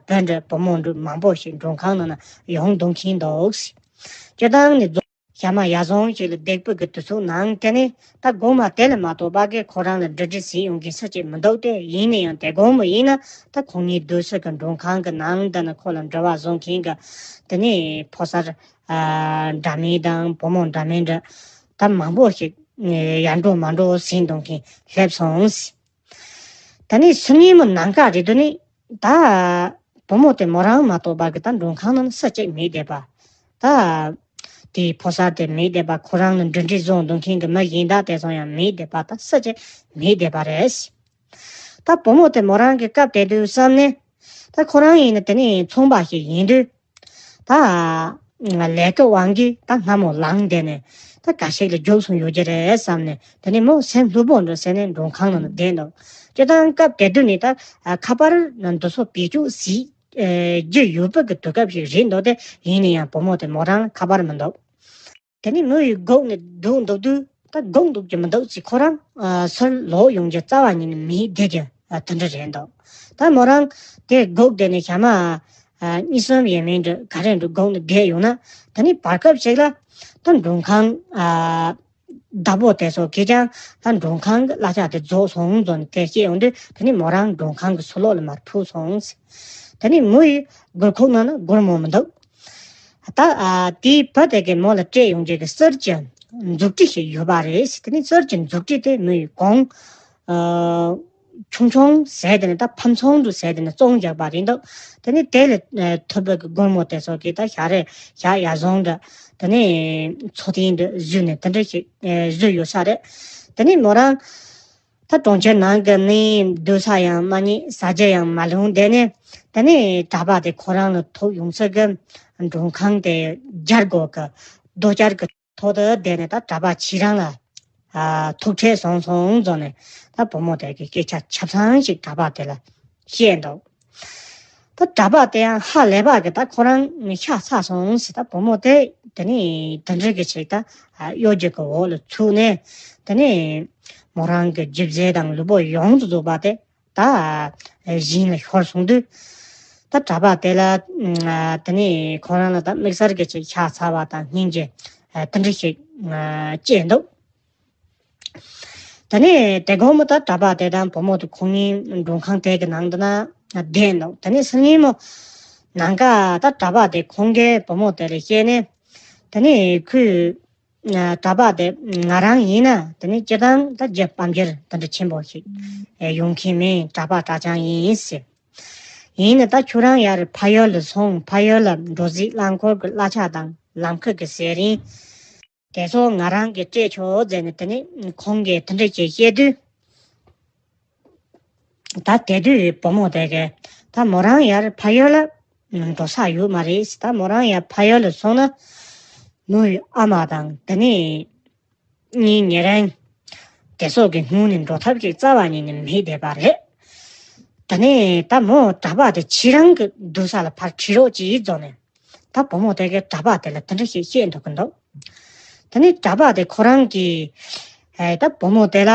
བུ་འདྲ་བུ་མོ་འདྲ་མང་པོ་ཞིག་མགྲོན་ཁང་ནང་ན་ཡོང་གཏོང་མཁན་འདུག་སྤྱིར་བཏང་ནས་རྫོང་ཞག་མ་ཡར་རྫོང་ཞིག་ལ་བསྡད་པའི་གི་དུས་ཚོད་ནང་དེ་ནས་ད་དགོང་མོ་དེ་ལ་མ་གཏོགས་པ་གི་ཁོ་རང་ལ་འབྲུ་འབྲས་ཟིན་ཡོང་མཁན་སུ་གཅིག་མི་འདུག་སྟེ། ཡིན་ན་ཡང་དེ་དགོང་མོ་ཡིན་ན་ད་ཁོང་གཉིས་སྡོད་ས་གི་མགྲོན་ཁང་གི་ནང་དེ་ན་ཁོ་ལ་འབྲེལ་བ་བཟོ་མཁན་གྱི་དེ་ནས་ཕོ་གསར་ཨ་འདྲ་མིན་དང་བུ་མོ་འདྲ་མིན་འདྲ་ད་མང་པོ་ཞིག་ཡར་འགྲོ་མར་འགྲོ་ཟིན་གཏོང་མཁན་སླེབས་སོང་། ད་ནི་སང་ཉིན་མོ་ནངས་ཀ་རེད་དུས་ནི་ད་བུ་མོ་དེ་མོ་རང་མ་གཏོགས་པ་གི་ད་མགྲོན་ཁང་ནང་ན་སུ་གཅིག་མེད་བསྡད་པ། ད་དེའི་ཕོ་གསར་དེ་མེད་བསྡད་པ། ཁོ་རང་ལ་འབྲུ་འབྲས་བཟོ་གཏོང་མཁན་གྱི་མི་གཞན་དག་དེ་ཚོ་ཡང་མེད་བསྡད་པ། ད་སུ་གཅིག་མེད་བསྡད་པ་རེད། ད་བུ་མོ་དེ་མོ་རང་གི་སྐབས་དེ་དུས་བསམ་ནས། ད་ཁོ་རང་ཡིན་ན་དེ་ནི་ཚོང་པ་ཞིག་ཡིན་དུས། ད་ལས་ཀ་དབང་གིས་ད་སྔ་མོ་ལངས་བསྡད་ནས་ད་ག་ཞིག་ལ་རྒྱུགས་སོང་ཡོད་ཀྱི་རེད་བསམ་ནས། དེ་ནི་མོ་སེམས་ལྷོད་པོ་འགྲོ་ཟེར་ནས་མགྲོན་ཁང་ནང་ལ་བསྡད་འདུག་སྤྱིར་བཏང་སྐབས་དེ་དུས་ནི་ད་ཁ་པར་འདི་ཚོ་བེད་སྤྱོད་བྱེད་རྒྱུ་ཡོད་པ་གི་དུས་སྐབས་ཤིག་རེད་འདུག་སྟེ། ཡིན་ན་ཡང་བུ་མོ་དེ་མོ་རང་ལ་ཁ་པར་མི་འདུག་དེ་ནི་མོ་ཡི་སྒུག་ནས་སྡོད་འདུག་དུས་ད་སྒུག་འདུག་རྒྱུ་མི་འདུག་ཅེས། ཁོ་རང་ཨ་ཚུར་ལོག་ཡོང་རྒྱུ་རྩ་བ་ཉིད་ནས་མེད་བསྡད་རྒྱུ་ཨ་དེ་འདྲ་རེད་འདུག་ད་མོ་རང་དེ་སྒུག་བསྡད་ནས་ཞག་མ་ཨ་གཉིས་གསུམ་ཡས་མས་འདྲ་ག་རེ་འདྲ་སྒུག་ནས་བསྡད་ཡོང་ན། དེ་ནི་བར་སྐབས་ཤིག་ལ་ད་མགྲོན་ཁང་ཨ་བདག་པོ་དེ་ཚོ་གིས་ཀྱང་ད་མགྲོན་ཁང་གི་གླ་ཆ་དེ་རྫོགས་སོང་ཟེར་ནས་དེ་སྐྱེལ་ཡོང་དུས། དེ་ནི་མོ་རང་མགྲོན་ཁང་གི་ཕྱི་ལོགས་ལ་མར་འཕུར་སོང་། དེ་ནི་མོ་ཡི་སྒོར་ཁུག་ནང་ན་སྒོར་མོ་མི་འདུག་ད་ཨ་དེའི་བུ་དེ་གིས་མོ་ལ་སྤྲད་ཡོང་རྒྱུ་གི་གསེར་གྱི་མཛུབ་དཀྲིས་ཤིག་ཡོད་པ་རེད། དེ་ནི་གསེར་གྱི་མཛུབ་དཀྲིས་དེ་མོ་ཡི་གོང་ཨ་ཆུང་ཆུང་ཟེར་དེ་ནི་ད་ཕམ་ཚོང་འདྲ་ཟེར་དེ་ནི་བཙོང་རྒྱག་པ་རེད་འདུག་དེ་ནི་དེ་ལ་ཨ་ཐོབ་པའི་གི་སྒོར་མོ་དེ་ཚོ་གིས་ད་ཞག་རེ་ཞག་ཡར་རྫོང་འདྲ་དེ་ནི་མཚོ་སྟེང་འདྲ་བཞུས་ནས་དེ་འདྲ་ཞིག་ཨ་བཟོས་ཡོད་ས་རེད། དེ་ནི་མོ་རང་ད་གྲོང་ཁྱེར་ནང་གི་ནི་སྡོད་ས་ཡང་མ་རྙེད། ཟ་རྒྱུ་ཡང་མ་ལོན། དེ་ནས་དེ་ནས་གྲྭ་པ་དེ་ཁོ་རང་ལ་ཐུག་ཡོང་ས་གི་མགྲོན་ཁང་དེ་སྦྱར་སྒོ་གི་རྡོ་སྐྱར་གི་ཐོག་ཏུ་བསྡད་ནས། ད་གྲྭ་པ་ཁྱེད་རང་ལ་ཨ་ཐུག་འཕྲད་སོང་སོང་ཟེར་ནས་ད་བུ་མོ་དེ་གིས་སྐད་ཆ་ཆ་ཚང་ཞིག་གྲྭ་པ་དེ་ལ་བཤད་འདུག་ད་གྲྭ་པ་དེ་ཡང་ཧ་ལས་པ་གི་ད་ཁོ་རང་ཤ་ཚ་སོང་ཟེར། ད་བུ་མོ་དེ་དེ་ནི་དེ་འདྲ་གི་ཅིག་ད་གཡོ་སྒྱུ་གི་འོག་ལ་ཚུད་ནས། དེ་ནི་མོ་རང་གི་རྒྱུ་རྫས་དང་ལུས་པོ་ཡོངས་སུ་རྫོགས་པ་དེ་ད་ཞིང་ལ་ཤོར་སོང་དུས། ད་གྲྭ་པ་དེ་ལ་དེ་ནི་ཁོ་རང་ལ་ད་དམིགས་བསལ་གི་ཅིག་ཤ་ཚ་བ་དང་སྙིང་རྗེ་དེ་འདྲ་ཞིག་སྐྱེས་འདུག་དེ་ནས་དེ་དགོང་མོ་ད་གྲྭ་པ་དེ་དང་བུ་མོ་དེ་ཁོང་གཉིས་མགྲོན་ཁང་དེ་གི་ནང་དུ་ན་བསྡད་འདུག་དེ་ནས་སང་ཉིན་མོ་ནངས་ཀ་ད་གྲྭ་པ་དེ་ཁོང་གིས་བུ་མོ་དེ་ལ་བཤད་ནས། དེ་ནས་ཁོས་གྲྭ་པ་དེ་ང་རང་ཡིན་ན་དེ་ནས་སྤྱིར་བཏང་ད་རྒྱུ་སྤམ་རྒྱུ་དེ་འདྲ་ཆེན་པོ་ཞིག་ཡོང་མཁན་མིན། གྲྭ་པ་གྲྭ་རྐྱང་ཡིན་ཟེར། ཡིན་ན་ད་ཁྱོད་རང་ཡར་ཕ་ཡུལ་ལ་སོང་། ཕ་ཡུལ་ལ་འགྲོ་རྩིས་རླངས་འཁོར་གྱི་གླ་ཆ་དང་ལམ་ཁ་གི་ཟས་རིན་དེ་ཚོ་ང་རང་གིས་སྤྲད་ཆོག་ཟེར་ནས་དེ་ནས་ཁོང་གིས་དེ་འདྲ་ཞིག་བཤད་དུས། ད་དེ་དུས་བུ་མོ་དེ་གིས་ད་མོ་རང་ཡར་ཕ་ཡུལ་ལ་འགྲོ་ས་ཡོད་མ་རེད། ད་མོ་རང་ཡར་ཕ་ཡུལ་ལ་སོང་ན་མོའི་ཨ་མ་དང་དེ་ནས་གཉེན་ཉེ་རིང་དེ་ཚོ་གི་སྔུན་ནས་འགྲོ་ཐབས་ཅིག་རྩ་བ་ཉིད་ནས་མེད་བསྡད་པ་རེད། དེ་ནས་ད་མོ་གྲྭ་པ་དེ་ཁྱེད་རང་གི་སྡོད་ས་ལ་ཕར་ཁྲིད་རོགས་གྱིས་ཟེར་ནས། ད་བུ་མོ་དེ་གིས་གྲྭ་པ་དེ་ལ་དེ་འདྲ་ཞིག་བཤད་འདུག་གི་འདུག་དེ་ནས་གྲྭ་པ་དེ་ཁོ་རང་གིས་ཨེ་ད་བུ་མོ་དེ་ལ་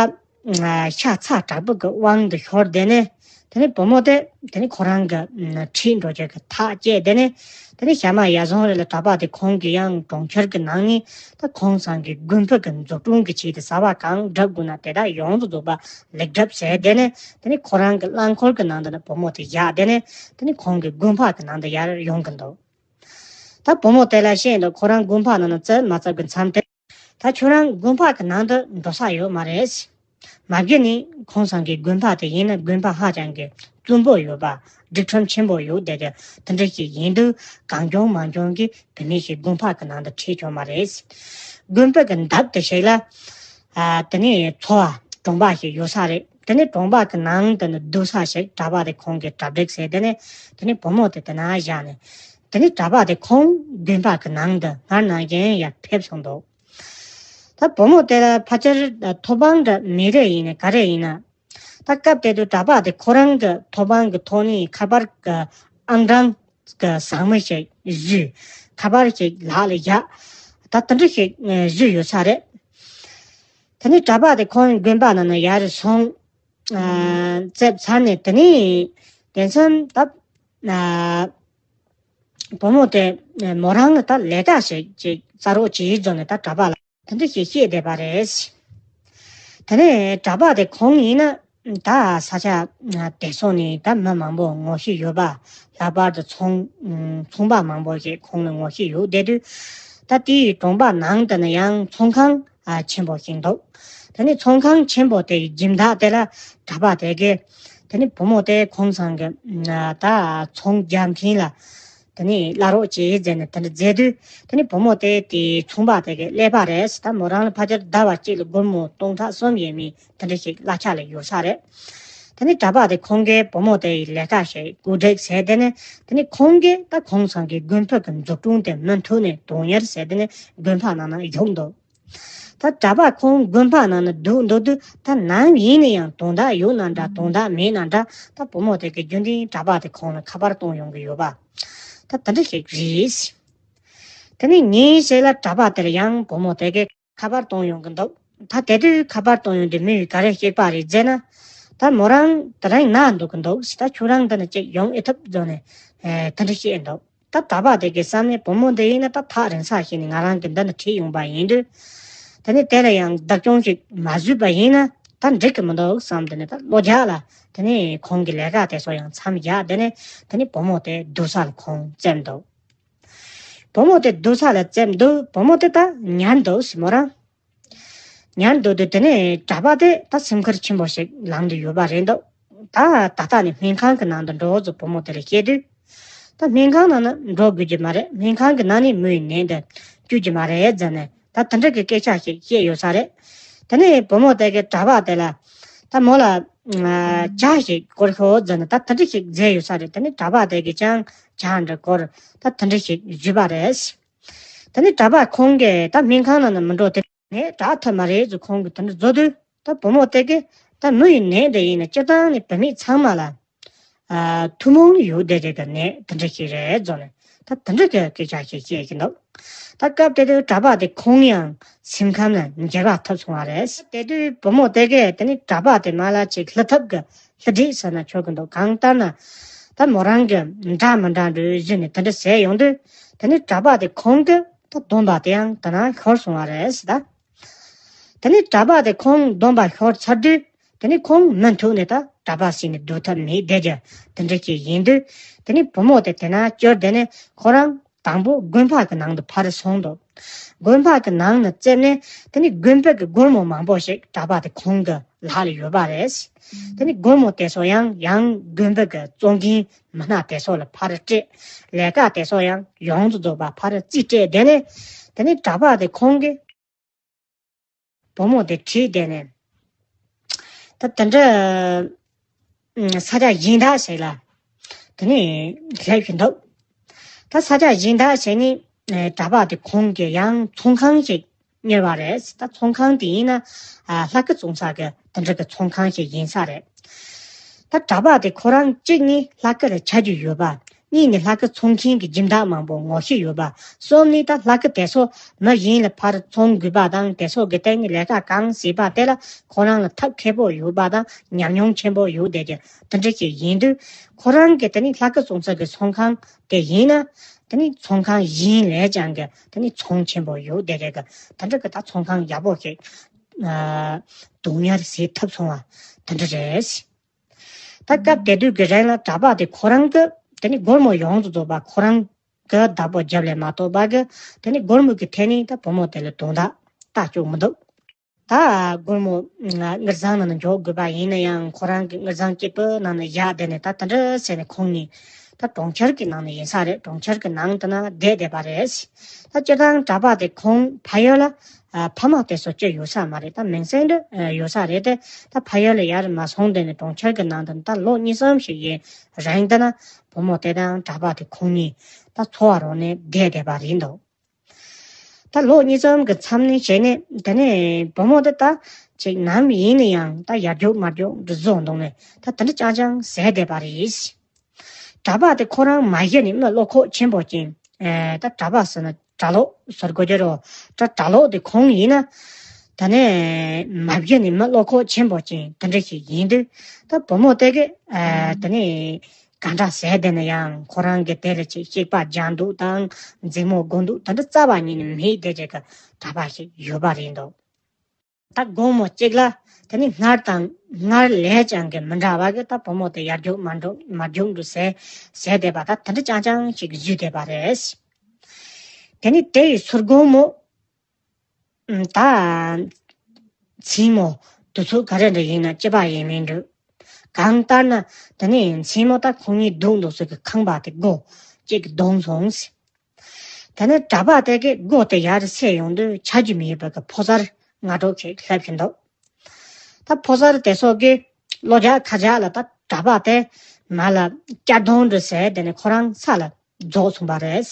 ཨ་ཤ་ཚ་དྲག་པོ་གི་དབང་དུ་ཤོར་བསྡད་ནས། དེ་ནས་བུ་མོ་དེ་དེ་ནས་ཁོ་རང་གི་ཁྲིད་འགྲོ་རྒྱུ་གི་ཐག་བཅད། དེ་ནས་དེ་ནས་ཞག་མ་ཡར་སོང་རེ་ལ་གྲྭ་པ་དེ་ཁོང་གིས་ཡང་གྲོང་ཁྱེར་གི་ནང་ནས་ད་ཁོང་ཚང་གི་དགོན་པ་གི་འཛུགས་སྐྲུན་གི་ཆེད་དུ་བྱ་བ་གང་སྒྲུབ་དགོས་ན་དེ་དག་ཡོངས་སུ་རྫོགས་པ་ལེགས་འགྲུབ་བྱས། དེ་ནས་དེ་ནས་ཁོ་རང་གི་རླངས་འཁོར་གི་ནང་དུ་ན་བུ་མོ་དེ་བཞག་དེ་ནས་དེ་ནས་ཁོང་གི་དགོན་པ་གི་ནང་དུ་ཡར་ཡོང་གི་འདུག་ད་བུ་མོ་དེ་ལ་བཤད་འདུག་ཁོ་རང་དགོན་པ་ནང་ན་བཙལ་མ་བཙལ་གི་མཚམས་དེ། ད་ཁྱོད་རང་དགོན་པ་གི་ནང་དུ་འགྲོ་ས་ཡོད་མ་རེད། མ་གཞི་ནས་ཁོང་ཚང་གི་དགོན་པ་དེ་ཡིན་ན་དགོན་པ་ཧ་ཅང་གི་བཙུན་པོ་ཡོད་པ། སྒྲིག་ཁྲིམས་ཆེན་པོ་ཡོད་བསྡད་དེ་དེ་འདྲ་ཞིག་ཡིན་དུས་གང་བྱུང་མང་བྱུང་གི་བུད་མེད་ཞིག་དགོན་པ་གི་ནང་དུ་ཁྲིད་ཆོག་མ་རེད། དགོན་པ་གི་འདབས་དེ་ཞིག་ལ་ཨ་དེ་ནས་ཚོ་བ་གྲོང་པ་ཞིག་ཡོད་ས་རེད། དེ་ནས་གྲོང་པ་གི་ནང་དུ་ནི་སྡོད་ས་ཞིག་གྲྭ་པ་དེ་ཁོང་གིས་གྲ་སྒྲིག་བྱས། དེ་ནས་དེ་ནས་བུ་མོ་དེ་དེ་ན་བཞག་ནས། དེ་ནས་གྲྭ་པ་དེ་ཁོང་དགོན་པ་གི་ནང་དུ་སྔར་ནང་བཞིན་ཡར་ཕེབས་སོང་འདུག་ད་བུ་མོ་དེ་ལ་ཕལ་ཆེར་ཐོབ་དབང་འདྲ་མི་རེ་ཡིན་ན་ག་རེ་ཡིན་ན། ད་སྐབས་དེ་དུས་གྲྭ་པ་དེ་ཁོ་རང་གི་ཐོབ་དབང་གི་ཐོག་ནས་ཁ་པར་གི་ཨང་གྲངས་གི་ཟངས་མ་ཞིག་བཟོས། ཁ་པར་ཞིག་ལག་ལ་བཞག་ད་དེ་འདྲ་ཞིག་བཟོས་ཡོད་ས་རེད། དེ་ནས་གྲྭ་པ་དེ་ཁོང་དགོན་པ་ནང་ན་ཡར་སོང་། ཨ་བཙལ་ཚར་ནས་དེ་ནས་དེ་མཚམས་ད་ཨ་བུ་མོ་དེ་མོ་རང་ལ་ད་ལས་ཀ་བྱེད་ཅིག་བཙལ་རོགས་བྱེད་བཟོ་ནས་ད་གྲྭ་པ་ལ་དེ་འདྲ་ཞིག་བཤད་བསྡད་པ་རེད། དེ་ནས་གྲྭ་པ་དེ་ཁོང་ཡིན་ན་ད་ས་ཆ་དེ་ཚོ་ནས་ད་མི་མང་པོ་ངོ་ཤེས་ཡོད་པ། ལྷག་པར་དུ་ཚོང་ཚོང་པ་མང་པོ་ཞིག་ཁོང་ལ་ངོ་ཤེས་ཡོད་བསྡད་དུས། ད་དེའི་གྲོང་པ་ནང་དུ་ནི་ཡང་ཚོང་ཁང་ཨ་ཆེན་པོ་ཞིག་འདུག་དེ་ནས་ཚོང་ཁང་ཆེན་པོ་དེའི་སྦྱིན་བདག་དེ་ལ་གྲྭ་པ་དེ་གིས་དེ་ནས་བུ་མོ་དེ་ཁོང་ཚང་གི་ཨ་ད་ཚོང་རྒྱག་མཁན་ལ་དེ་ནས་གླ་རོགས་བྱེད་ཟེར་ནས་དེ་འདྲ་མཛད་དུས། དེ་ནས་བུ་མོ་དེ་དེའི་ཚོང་པ་དེ་གི་ཀླད་པ་རེད། ད་མོ་རང་ལ་ཕལ་ཆེར་ཟླ་བ་གཅིག་ལ་སྒོར་མོ་སྟོང་ཕྲག་གསུམ་ཡས་མས་དེ་འདྲ་ཞིག་གླ་ཆ་ལ་ཡོད་ས་རེད། དེ་ནས་གྲྭ་པ་དེ་ཁོང་གིས་བུ་མོ་དེ་ཡི་ལས་ཀ་བྱེད་གོ་སྒྲིག་ཟེར། དེ་ནས་དེ་ནས་ཁོང་གིས་ད་ཁོང་ཚང་གི་དགོན་པ་གི་འཛུགས་སྐྲུན་དེ་མུ་མཐུད་ནས་དོན་གཉེར་ཟེར། དེ་ནས་དགོན་པ་ནང་ན་བཞུགས་འདུག་ད་གྲྭ་པ་ཁོང་དགོན་པ་ནང་ན་འདུག་འདུག་དུས། ད་ནམ་ཡིན་ན་ཡང་དོན་དག་ཡོད་ན་འདྲ་དོན་དག་མེད་ན་འདྲ། ད་བུ་མོ་དེ་གི་རྒྱུན་ལྡན་གྲྭ་པ་དེ་ཁོང་ལ་ཁ་པར་གཏོང་ཡོང་གི་ཡོད་པ། ད་དེ་འདྲ་ཞིག་རེད། དེ་ནས་ཉིན་ཞིག་ལ་གྲྭ་པ་དེར་ཡང་བུ་མོ་དེ་གིས་ཁ་པར་གཏོང་ཡོང་གི་འདུག་ད་དེ་དུས་ཁ་པར་གཏོང་ཡོང་དུས་མི་ཡིས་ག་རེ་བཤད་པ་རེད་ཟེར་ན། ད་མོ་རང་དེ་རིང་ན་འདུག་གི་འདུག་ད་ཁྱོད་རང་འདི་ནས་ཅིག་ཡོང་ཨེ་ཐུབ་བཟོ་ནས་ཨེ་དེ་འདྲ་བཤད་འདུག་ད་གྲྭ་པ་དེ་གི་བསམ་ནས་བུ་མོ་འདི་ཡིན་ན་ད་ཐག་རིང་ས་ཞིག་ནས་ང་རང་གི་འདི་ནས་ཁྲིད་ཡོང་པ་ཡིན་དུས། དེ་ནས་དེ་ལ་ཡང་བདག་སྐྱོང་ཞིག་མ་བཟོས་པ་ཡིན་ན་ད་འགྲིག་གི་མི་འདུག་བསམ། དེ་ནས་ད་གློ་རྒྱག་ལ་དེ་ནས་ཁོང་གི་ལས་ཀ་དེ་ཚོ་ཡང་མཚམས་བཞག་དེ་ནས་དེ་ནས་བུ་མོ་དེ་སྡོད་ས་ལ་ཁོང་བཙལ་འདུག་བུ་མོ་དེ་སྡོད་ས་ལ་བཙལ་འདུག་བུ་མོ་དེ་ད་ཉལ་འདུག་ཟེར་མོ་རང་། ཉལ་འདུག་དུས་དེ་ནས་གྲྭ་པ་དེ་ད་སེམས་ཁུར་ཆེན་པོ་ཞིག་ལངས་ཏེ་ཡོད་པ་རེད་འདུག་ད་ད་ལྟ་ནས་སྨན་ཁང་གི་ནང་དུ་འགྲོ་ཟེར་བུ་མོ་དེ་ལ་བཤད་དུས། ད་སྨན་ཁང་ནང་ན་འགྲོ་དགོས་ཀྱི་མ་རེད། སྨན་ཁང་གི་ནང་ནས་མི་ཡི་ནད་འདི་བཅོས་ཀྱི་མ་རེད་ཟེར་ནས་ད་དེ་འདྲ་གི་སྐད་ཆ་ཞིག་བཤད་ཡོད་ས་རེད། དེ་ནས་བུ་མོ་དེ་གིས་གྲྭ་པ་དེ་ལ་ད་མོ་ལ་ཨ་ཇ་ཞིག་སྐོལ་ཤོག་ཟེར་ནས་ད་དེ་འདྲ་ཞིག་མཛད་ཡོད་ས་རེད། དེ་ནས་གྲྭ་པ་དེ་གིས་ཀྱང་ཇ་འདྲ་སྐོལ་ད་དེ་འདྲ་ཞིག་ཞུས་པ་རེད། དེ་ནས་གྲྭ་པ་ཁོང་གིས་ད་སྨན་ཁང་ནང་ན་མི་འགྲོ། དེ་ནས་དྲག་ཐུབ་མ་རེད་ཟེར་ཁོང་གིས་དེ་འདྲ་བཟོ་དུས། ད་བུ་མོ་དེ་གིས་ད་མི་ཡི་ནད་འདི་ཡིན་ན་སྤྱིར་བཏང་ནས་བུད་མེད་ཚང་མ་ལ་ཨ་ཐུན་མོང་ཡོད་བསྡད་རེད། ད་ནད་དེ་འདྲ་ཞིག་རེད་ཟེར་ནས་ད་དེ་འདྲ་གི་སྐད་ཆ་ཞིག་བཤད་ཀྱི་འདུག་ད་སྐབས་དེ་དུས་གྲྭ་པ་དེ་ཁོང་ཡང་སེམས་ཁམས་ལ་འགྱུར་བ་ཐེབས་སོང་བ་རེད། དེ་དུས་བུ་མོ་དེ་གིས་དེ་ནི་གྲྭ་པ་དེ་མར་ལ་ཅིག་སླུ་ཐབས་ཀྱི་སླུ་བྲིད་ཟེར་ན་ཆོག་གི་འདུག་གང་ལྟར་ན་ད་མོ་རང་གི་འདྲ་མི་འདྲ་འདྲ་བཟོས་ནས་དེ་འདྲ་ཟེར་ཡོང་དུས། དེ་ནི་གྲྭ་པ་དེ་ཁོང་གི་ད་སྡོམ་པ་དེ་ཡང་དེ་ན་ཤོར་སོང་བ་རེད་ཟེར་ད། དེ་ནས་གྲྭ་པ་དེ་ཁོང་སྡོམ་པ་ཤོར་ཚར་དུས། དེ་ནས་ཁོང་མུ་མཐུད་ནས་ད་གྲྭ་པ་ཟེར་ནས་སྡོད་ཐབས་མེད་བསྡད་ཀྱི་དེ་འདྲ་ཞིག་ཡིན་དུས། དེ་ནས་བུ་མོ་དེ་དེ་ན་བསྐྱུར། དེ་ནས་ཁོ་རང་དང་པོ་དགོན་པ་གི་ནང་དུ་ཕར་སོང་འདུག་དགོན་པ་གི་ནང་ནས་བཙལ་ནས་དེ་ནས་དགོན་པ་གི་སྒོར་མོ་མང་པོ་ཞིག་གྲྭ་པ་དེ་ཁོང་གི་ལག་ལ་ཡོད་པ་རེད། དེ་ནས་སྒོར་མོ་དེ་ཚོ་ཡང་ཡང་དགོན་པ་གི་གཙོ་འགན་མི་སྣ་དེ་ཚོ་ལ་ཕར་སྤྲད། ལས་ཀ་དེ་ཚོ་ཡང་ཡོངས་སུ་རྫོགས་པ་ཕར་རྩིས་སྤྲད། དེ་ནས་དེ་ནས་གྲྭ་པ་དེ་ཁོང་གི་བུ་མོ་དེ་ཁྲིད་དེ་ནས་ད་དེ་འདྲ་ས་ཆ་གཞན་དག་ཞིག་ལ་དེ་ནས་སླེབས་ཀྱི་འདུག་ད་ས་ཆ་གཞན་དག་ཞིག་ནི་གྲྭ་པ་དེ་ཁོང་གིས་ཡང་ཚོང་ཁང་ཞིག་གཉེར་བ་རེད། ད་ཚོང་ཁང་དེ་ཡིན་ན་ལྷ་སྐུ་བཙོང་ས་གི་དེ་འདྲ་གི་ཚོང་ཁང་ཞིག་ཡིན་ས་རེད། ད་གྲྭ་པ་དེ་ཁོ་རང་གཅིག་ནི་ལྷ་སྐུ་ལ་ཆ་རྒྱུས་ཡོད་པ། གཉིས་ནི་ལྷ་སྐུ་འཚོང་མཁན་གྱི་སྦྱིན་བདག་མང་པོ་ངོ་ཤེས་ཡོད་པ། གསུམ་ནི་ད་ལྷ་སྐུ་དེ་ཚོ་མི་གཞན་ལ་ཕར་འཚོང་དགོས་པ་དང་། དེ་ཚོ་གི་སྟེང་ནས་ལས་ཀ་གང་བྱེད་པ་དེ་ལ་ཁོ་རང་ལ་ཐབས་མཁས་པོ་ཡོད་པ་དང་ཉམས་མྱོང་ཆེན་པོ་ཡོད་བསྡད་ཀྱི་དེ་འདྲ་ཞིག་ཡིན་དུས། ཁོ་རང་གི་དེ་ནི་ལྷ་སྐུ་བཙོང་ས་གི་ཚོང་ཁང་དེ་ཡིན་ན་དེ་ནི་ཚོང་ཁང་གཞན་ལས་ཀྱང་གི་དེ་ནི་ཚོང་ཆེན་པོ་ཡོད་བསྡད་ཀྱི་གི་དེ་འདྲ་གི་ད་ཚོང་ཁང་ཡག་པོ་ཞིག་དོན་གཉེར་བྱེད་ཐུབ་སོང་བ་དེ་འདྲ་རེད། ད་སྐབས་དེ་དུས་ཀྱི་རིང་ལ་གྲྭ་པ་དེ་ཁོ་རང་གི་དེ་ནི་སྒོར་མོ་ཡོངས་སུ་རྫོགས་པ་ཁོ་རང་གི་བདག་པོ་རྒྱབ་ལས་མ་གཏོགས་པ་གི་དེ་ནི་སྒོར་མོ་གི་ཐད་ནས་ད་བུ་མོ་དེ་ལ་དོན་དག་ལྟ་བཅུག་མི་འདུག་ད་སྒོར་མོ་དངུལ་ཁང་ནང་ན་འཇོག་དགོས་པ་ཡིན་ན་ཡང་ཁོ་རང་གི་དངུལ་ཁང་གཅིག་པུ་ནང་ན་བཞག་བསྡད་ནས་ད་དེ་འདྲ་བྱས་ནས་ཁོང་གཉིས་ད་གྲོང་ཁྱེར་གྱི་ནང་ན་ཡིན་ས་རེད། གྲོང་ཁྱེར་གྱི་ནང་དུ་ན་བསྡད་བསྡད་པ་རེད། ད་སྤྱིར་བཏང་གྲྭ་པ་དེ་ཁོང་ཕ་ཡུལ་ལ་ཨ་ཕ་མ་དེ་ཚོ་ཅི་ཡོད་ས་མ་རེད། ད་མིང་སྲིང་འདྲ་ཨ་ཡོད་ས་རེད་དེ། ད་ཕ་ཡུལ་ལ་ཡར་མ་སོང་དེ་ནས་གྲོང་ཁྱེར་གྱི་ནང་དུ་ད་ལོ་གཉིས་གསུམ་ཞིག་ཡིན་རིང་དེ་ན་བུ་མོ་དེ་དང་གྲྭ་པ་དེ་ཁོང་གཉིས་ད་འཚོ་བ་རོལ་ནས་བསྡད་བསྡད་པ་རེད་འདུག་ད་ལོ་གཉིས་གསུམ་གྱི་མཚམས་ནས་བྱས་ནས་དེ་ནས་བུ་མོ་དེ་ད་ཅིག་ནམ་ཡིན་ན་ཡང་ད་ཡར་རྒྱུག་མར་རྒྱུག་འདྲ་བཟོ་འདུག་ནས་ད་དེ་འདྲ་ཅང་ཅང་ཟེར་བསྡད་པ་རེད། གྲྭ་པ་དེ་ཁོ་རང་མ་གཞི་ནས་མི་བློ་ཁོག་ཆེན་པོ་ཅན། ཨེ་ད་གྲྭ་པ་ཟེར་ན་གྲྭ་ལོག་ཟེར་དགོས་ཀྱི་རེད། ད་གྲྭ་ལོག་དེ་ཁོང་ཡིན་ན་ ད་ནི་མ་བྱན་ནི་མི་བློ་ཁོག་ཆེན་པོ་ཅན་དེ་འདྲ་ཞིག་ཡིན་དུས། ད་བུ་མོ་དེ་གི་ཨ་ད་ནི་ག་འདྲ་ཟེར་དེ་ནི་ཡང་ཁོ་རང་གི་དེ་ལ་ཅིག་གཤེགས་པ་སྦྱང་འདུག་དང་མཛེས་མོ་དགོས་འདུག་དེ་འདྲ་རྩ་བ་ཉིད་ནས་མེད་དེ་ཅིག་གི་གྲྭ་པ་ཞིག་ཡོད་པ་རེད་འདུག་ད་དགོང་མོ་གཅིག་ལ་དེ་ནི་སྔར་དང་སྔར་ལས་ཀྱང་གི་མི་འདྲ་བ་གི་ད་བུ་མོ་དེ་ཡར་རྒྱུག་མར་འགྲོ་མར་རྒྱུག་འགྲོ་ཟེར་ཟེར་བསྡད་པ་ད་དེ་འདྲ་རྐྱང་རྐྱང་ཞིག་བཟོས་བསྡད་པ་རེད། དེ་ནི་དེ་ཡི་ཚུར་དགོང་མོ་ད་མཚན་མོ་དུས་ཚོད་ག་རེ་འདྲ་ཡིན་ན་སྐྱིད་པ་ཡིན་མིན་འདྲ། གང་ལྟར་ན་དེ་ནི་མཚན་མོ་ད་ཁོང་གཉིས་འདུག་འདུག་ས་གི་ཁང་པ་དེ་སྒོ་གཅིག་གིས་བརྡུངས་སོང་ཟེར། དེ་ནས་གྲྭ་པ་དེ་གིས་སྒོ་དེ་ཡར་སེལ་ཡོང་དུས་ཆ་རྒྱུས་མེད་པ་གི་ཕོ་གསར་སྔ་དྲོ་ཞིག་སླེབས་ཀྱི་འདུག་ད་ཕོ་གསར་དེ་ཚོ་གིས་གློ་རྒྱག་ཁ་རྒྱག་ལ་ད་གྲྭ་པ་དེ་མར་ལ་བསྐྱར་གདོང་འདྲ་ཟེར་དེ་ནས་ཁོ་རང་ས་ལ་རྫོགས་སོང་བ་རེད།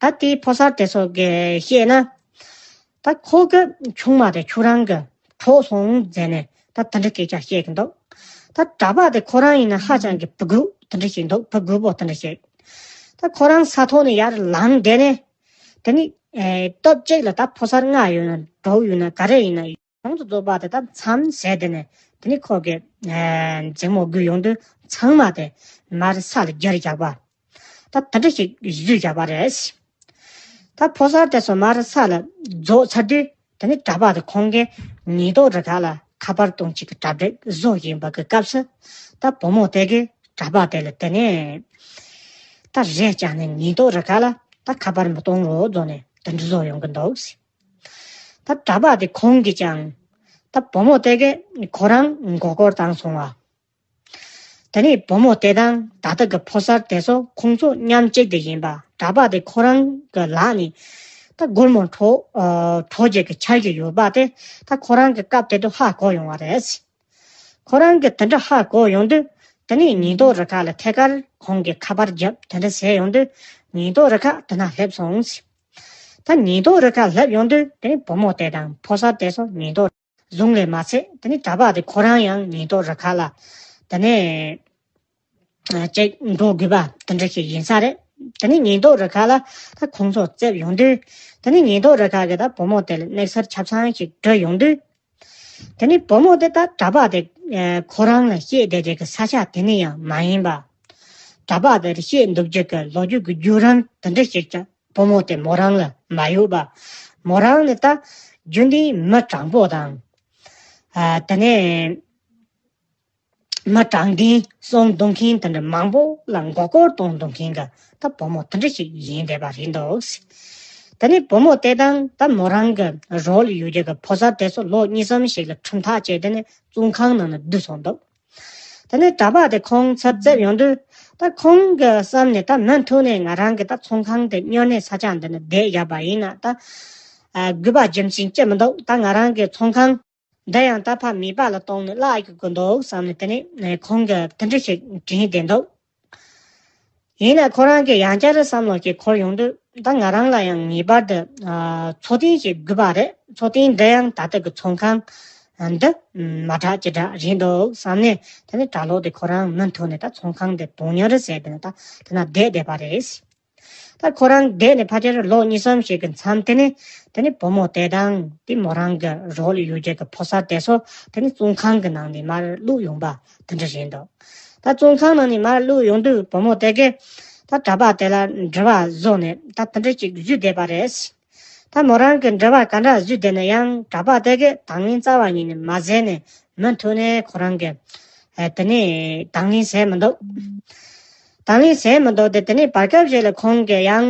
ད་དེའི་ཕོ་གསར་དེ་ཚོ་གིས་བཤད་ན། ད་ཁོ་གི་ཆུང་མ་དེ་ཁྱོད་རང་གི་འཕྲོག་སོང་ཟེར་ནས་ད་དེ་འདྲ་སྐད་ཆ་བཤད་ཀྱི་འདུག་ད་གྲྭ་པ་དེ་ཁོ་རང་ཡིན་ན་ཧ་ཅང་གི་ཕྲུ་གུ་དེ་འདྲ་ཞིག་འདུག་ཕྲུ་གུ་པོ་དེ་འདྲ་ཞིག་ད་ཁོ་རང་ས་ཐོག་ནས་ཡར་ལངས་བསྡད་ནས། དེ་ནི་ཨེ་སྟབས་གཅིག་ལ་ད་ཕོ་གསར་ལྔ་ཡོད་ན་དྲུག་ཡོད་ན་ག་རེ་ཡིན་ན་ཡོངས་སུ་རྫོགས་པ་དེ་ད་མཚམས་བྱས་དེ་ནས་དེ་ནི་ཁོ་གི་ཨེ་མཛེས་མོ་སྒུག་ཡོང་དུས་ཚང་མ་དེ་མར་ས་ལ་འགྱེལ་བཞག་པ། ད་དེ་འདྲ་ཞིག་བཟོས་བཞག་པ་རེད། ད་ཕོ་གསར་དེ་ཚོ་མར་ས་ལ་རྫོགས་ཚར་དུས་དེ་ནི་གྲྭ་པ་དེ་ཁོང་གིས་ཉེན་རྟོག་རུ་ཁག་ལ་ཁ་པར་གཏོང་ཆེད་ཀྱི་གྲ་སྒྲིག་བཟོ་བཞིན་པ་གི་སྐབས་སུ། ད་བུ་མོ་དེ་གིས་གྲྭ་པ་དེ་ལ་དེ་ནས་ད་རེས་ཀྱང་ནི་ཉེན་རྟོག་རུ་ཁག་ལ་ད་ཁ་པར་མི་གཏོང་རོགས་བཟོ་ནས་དེ་འདྲ་བཟོ་ཡོང་གི་འདུག་ད་གྲྭ་པ་དེ་ཁོང་གིས་ཀྱང་ད་བུ་མོ་དེ་གིས་ཁོ་རང་མགོ་སྐོར་བཏང་སོང་བ། དེ་ནས་བུ་མོ་དེ་དང་ད་ལྟ་གི་ཕོ་གསར་དེ་ཚོ་ཁོང་ཚོ་མཉམ་གཅིག་ཏུ་ཡིན་པ། གྲྭ་པ་དེ་ཁོ་རང་གི་ལག་ནས་ད་སྒོར་མོ་འཕྲོག་ཨ་འཕྲོག་བྱེད་ཀྱི་འཆར་གཞི་ཡོད་པ་དེ་ད་ཁོ་རང་གི་སྐབས་དེ་དུས་ཧ་གོ་ཡོང་བ་རེད། ཁོ་རང་གིས་དེ་འདྲ་ཧ་གོ་ཡོང་དུས་དེ་ནས་ཉེན་རྟོག་རུ་ཁག་ལ་ཐད་ཀར་ཁོང་གིས་ཁ་པར་བརྒྱབ་དེ་འདྲ་བྱས་ཡོང་དུས་ཉེན་རྟོག་རུ་ཁག་དེ་ན་སླེབས་སོང་། ད་ཉེན་རྟོག་རུ་ཁག་སླེབས་ཡོང་དུས་དེ་ནས་བུ་མོ་དེ་དང་ཕོ་གསར་དེ་ཚོ་ཉེན་རྟོག་བཟུང་ལས་མ་ཚད་དེ་ནི་གྲྭ་པ་དེ་ཁོ་རང་ཡང་ཉེན་རྟོག་རུ་ཁག་ལ་དེ་ནས་ཅིག་འགྲོ་དགོས་པ་དེ་འདྲ་ཞིག་ཡིན་ས་རེད། དེ་ནི་ཉེན་རྟོག་རུ་ཁག་ལ་ད་ཁོང་ཚོ་བཙལ་ཡོང་དུས་དེ་ནི་ཉེན་རྟོག་རུ་ཁག་གིས་ད་བུ་མོ་དེ་ལ་གནས་ཚུལ་ཆ་ཚང་ཞིག་དྲི་ཡོང་དུས། དེ་ནི་བུ་མོ་དེ་ད་གྲྭ་པ་དེ་ཁོ་རང་ལ་བཤད་བསྡད་བསྡད་ཀྱི་ས་ཆ་དེ་ནི་ཡང་མ་ཡིན་པ། གྲྭ་པ་དེར་བཤད་འདུག་རྒྱུ་གི་ལོ་རྒྱུས་ཀྱི་བརྒྱུད་རིམ་དེ་འདྲ་ཞིག་ཀྱང་བུ་མོ་དེ་མོ་རང་ལ་མ་ཡོད་པ། མོ་རང་ནི་ད་རྒྱུན་ལྡན་མི་དྲང་པོ་དང་། ཨ་དེ་ནས་མི་དྲང་བདེན་གསུང་འདུག་མཁན་དེ་འདྲ་མང་པོ་ལ་མགོ་སྐོར་གཏོང་འདུག་མཁན་གྱི་ད་བུ་མོ་དེ་འདྲ་ཞིག་ཡིན་བསྡད་པ་རེད་འདུག་དེ་ནས་བུ་མོ་དེ་དང་ད་མོ་རང་གི་རོགས་ལ་ཡོད་རྒྱུ་གི་ཕོ་གསར་དེ་ཚོ་ལོ་གཉིས་གསུམ་ཞིག་ལ་ཁྲིམས་ཐག་བཅད་དེ་ནས་བཙོན་ཁང་ནང་ན་བསྡུས་སོང་འདུག་དེ་ནས་གྲྭ་པ་དེ་ཁོང་ཚབ་བཙལ་ཡོང་དུས་ད་ཁོང་གི་བསམ་ནས་ད་མུ་མཐུད་ནས་ང་རང་གི་ད་ཚོང་ཁང་དེ་སྨྱོ་ནད་ས་ཆ་འདི་ན་བསྡད་ཡོད་པ་ཡིན་ན་ད་ཨ་དགོས་པ་རྒྱུ་མཚན་ཅི་མི་འདུག་ད་ང་རང་གི་ཚོང་ཁང་འདི་ཡང་ད་ཕར་མེད་པ་ལ་གཏོང་ནས་བརླག་ཡོང་གི་འདུག་བསམ་ནས་དེ་ནས་ཁོང་གིས་དེ་འདྲ་ཞིག་དྲན་བསྡད་འདུག་ཡིན་ན་ཁོ་རང་གི་ཡང་བསྐྱར་བསམ་བློ་ཞིག་འཁོར་ཡོང་དུས་ད་ང་རང་ལ་ཡང་ངེས་པར་དུ་ཨ་འཚོ་རྟེན་ཞིག་དགོས་པ་རེད། འཚོ་རྟེན་འདི་ཡང་ད་ལྟ་གི་ཚོང་ཁང་འདི་མ་དྲག་ཅི་དྲག་རེད་འདུག་བསམ་ནས་དེ་ནས་གྲྭ་ལོག་དེ་ཁོ་རང་མུ་མཐུད་ནས་ད་ཚོང་ཁང་དེ་དོན་གཉེར་ཟེར་དེ་ནས་ད་དེ་ན་བསྡད་བསྡད་པ་རེད། ད་ཁོ་རང་བསྡད་ནས་ཕལ་ཆེར་ལོ་གཉིས་གསུམ་ཞིག་གི་མཚམས་དེ་ནས་དེ་ནས་བུ་མོ་དེ་དང་དེ་མོ་རང་གི་རོགས་ལ་ཡོད་རྒྱུ་གི་ཕོ་གསར་དེ་ཚོ་དེ་ནས་བཙོན་ཁང་གི་ནང་ནས་མར་བླུགས་ཡོང་པ་དེ་འདྲ་རེད་འདུག་ད་བཙོན་ཁང་ནང་ནས་མར་བླུགས་ཡོང་དུས་བུ་མོ་དེ་གིས་ད་གྲྭ་པ་དེ་ལ་འདྲི་བ་བཟོས་ནས་ད་དེ་འདྲ་ཞིག་བཟོས་བསྡད་པ་རེད། ད་མོ་རང་གི་འདྲི་བ་ག་འདྲ་བཟོས་བསྡད་ན་ཡང་གྲྭ་པ་དེ་གིས་དང་ལེན་རྩ་བ་ཉིད་ནས་མ་བྱས་ནས་མུ་མཐུད་ནས་ཁོ་རང་གི་ཨ་དེ་ནས་དང་ལེན་བྱས་མི་འདུག་དང་ལེན་བྱས་མི་འདུག་དེ་དེ་ནས་བར་སྐབས་ཤིག་ལ་ཁོང་གིས་ཡང་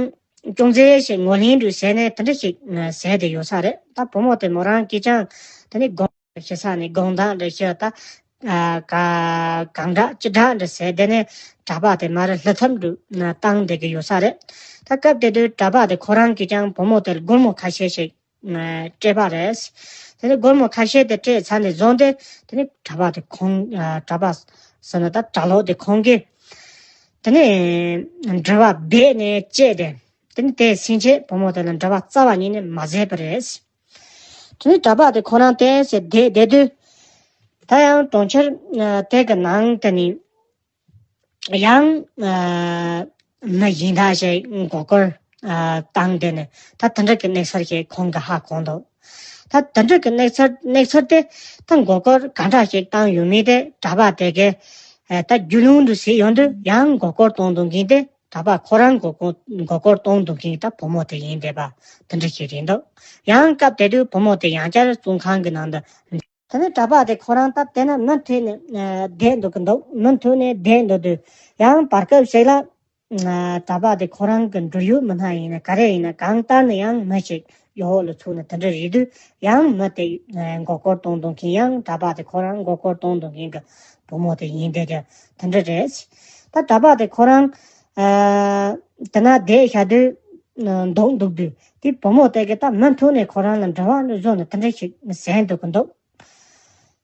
ཅུང་ཟད་ཞིག་ངོས་ལེན་འདྲ་བྱས་ནས་དེ་འདྲ་ཞིག་བྱས་ཏེ་ཡོད་ས་རེད། ད་བུ་མོ་དེ་མོ་རང་གིས་ཀྱང་དེ་ནས་དགོངས་ཞུ་ས་ནས་དགོངས་དག་འདྲ་ཞུ་ད་ཨ་ག་གང་འདྲ་ཅི་འདྲ་འདྲ་བྱས་དེ་ནས་གྲྭ་པ་དེ་མར་ལྷ་ཐབ་འདྲ་བཏང་བསྡད་ཀྱི་ཡོད་ས་རེད། ད་སྐབས་དེ་དུས་གྲྭ་པ་དེ་ཁོ་རང་གིས་ཀྱང་བུ་མོ་དེར་སྒོར་མོ་ཁ་ཤས་ཤིག་སྤྲད་པ་རེད། དེ་ནས་སྒོར་མོ་ཁ་ཤས་དེ་སྤྲད་ཚར་ནས་བཟུང་སྟེ་དེ་ནས་གྲྭ་པ་དེ་ཁོང་ཨ་གྲྭ་པ་ཟེར་ན་ད་གྲྭ་ལོག་དེ་ཁོང་གིས་དེ་ནས་འདྲི་བ་རྦད་ནས་བཅད་དེ་དེ་ནས་དེ་ཕྱིན་ཆད་བུ་མོ་དེ་ལ་འདྲི་བ་རྩ་བ་ཉིད་ནས་མ་བྱས་པ་རེད། དེ་ནས་གྲྭ་པ་དེ་ཁོ་རང་དེ་ཟེར་བསྡད་བསྡད་དུས་ད་ཡང་གྲོང་ཁྱེར་ཨ་དེ་གི་ནང་དེ་ནས་ཡང་ཨ་མི་གཞན་དག་ཞིག་མགོ་སྐོར་ ཨ་བཏང་དེ་ནས་ད་དེ་འདྲ་གི་གནས་ཚུལ་ཞིག་ཁོང་གིས་ཧ་གོ་འདུག་ད་དེ་འདྲ་གི་གནས་ཚུལ་གནས་ཚུལ་དེ་ད་མགོ་སྐོར་ག་འདྲ་ཞིག་བཏང་ཡོད་མེད་དེ་གྲྭ་པ་དེ་གས་ཨ་ད་རྒྱུས་ལོན་དུ་ཟེར་ཡོང་དུས་ཡང་མགོ་སྐོར་གཏོང་འདུག་མཁན་དེ་གྲྭ་པ་ཁོ་རང་མགོ་སྐོར་མགོ་སྐོར་གཏོང་འདུག་མཁན་ད་བུ་མོ་དེ་ཡིན་བསྡད་པ་དེ་འདྲ་ཞིག་རེད་འདུག་ཡང་སྐབས་དེ་དུས་བུ་མོ་དེ་ཡང་བསྐྱར་བཙོན་ཁང་གི་ནང་དུ། དེ་ནས་གྲྭ་པ་དེ་ཁོ་རང་སྟབས་བདེ་ན་མུ་མཐུད་ནས་ཨ་བསྡད་འདུག་གི་འདུག་མུ་མཐུད་ནས་བསྡད་འདུག་དུས་ཡང་བར་སྐབས་ཤིག་ལ་ཨ་གྲྭ་པ་དེ་ཁོ་རང་གི་འབྲེལ་ཡོད་མི་སྣ་ཡིན་ན་ག་རེ་ཡིན་ན་གང་ལྟར་ན་ཡང་མི་ཞིག་གཡོ་འོག་ལ་ཚུད་ནས་དེ་འདྲ་རེད་དུས་ཡང་མི་དེ་ཨ་མགོ་སྐོར་གཏོང་འདུག་མཁན་ཡང་གྲྭ་པ་དེ་ཁོ་རང་མགོ་སྐོར་གཏོང་འདུག་མཁན་གི་བུ་མོ་དེ་ཡིན་བསྡད་དེ་དེ་འདྲ་རེད། ད་གྲྭ་པ་དེ་ཁོ་རང་ཨ་དེ་ན་བསྡད་བཞག་དུས་ཨ་འདུག་འདུག་དུས་དེ་བུ་མོ་དེ་གི་ད་མུ་མཐུད་ནས་ཁོ་རང་ལ་འབྲེལ་བ་བཟོས་ནས་དེ་འདྲ་ཞིག་ཟེར་འདུག་གི་འདུག་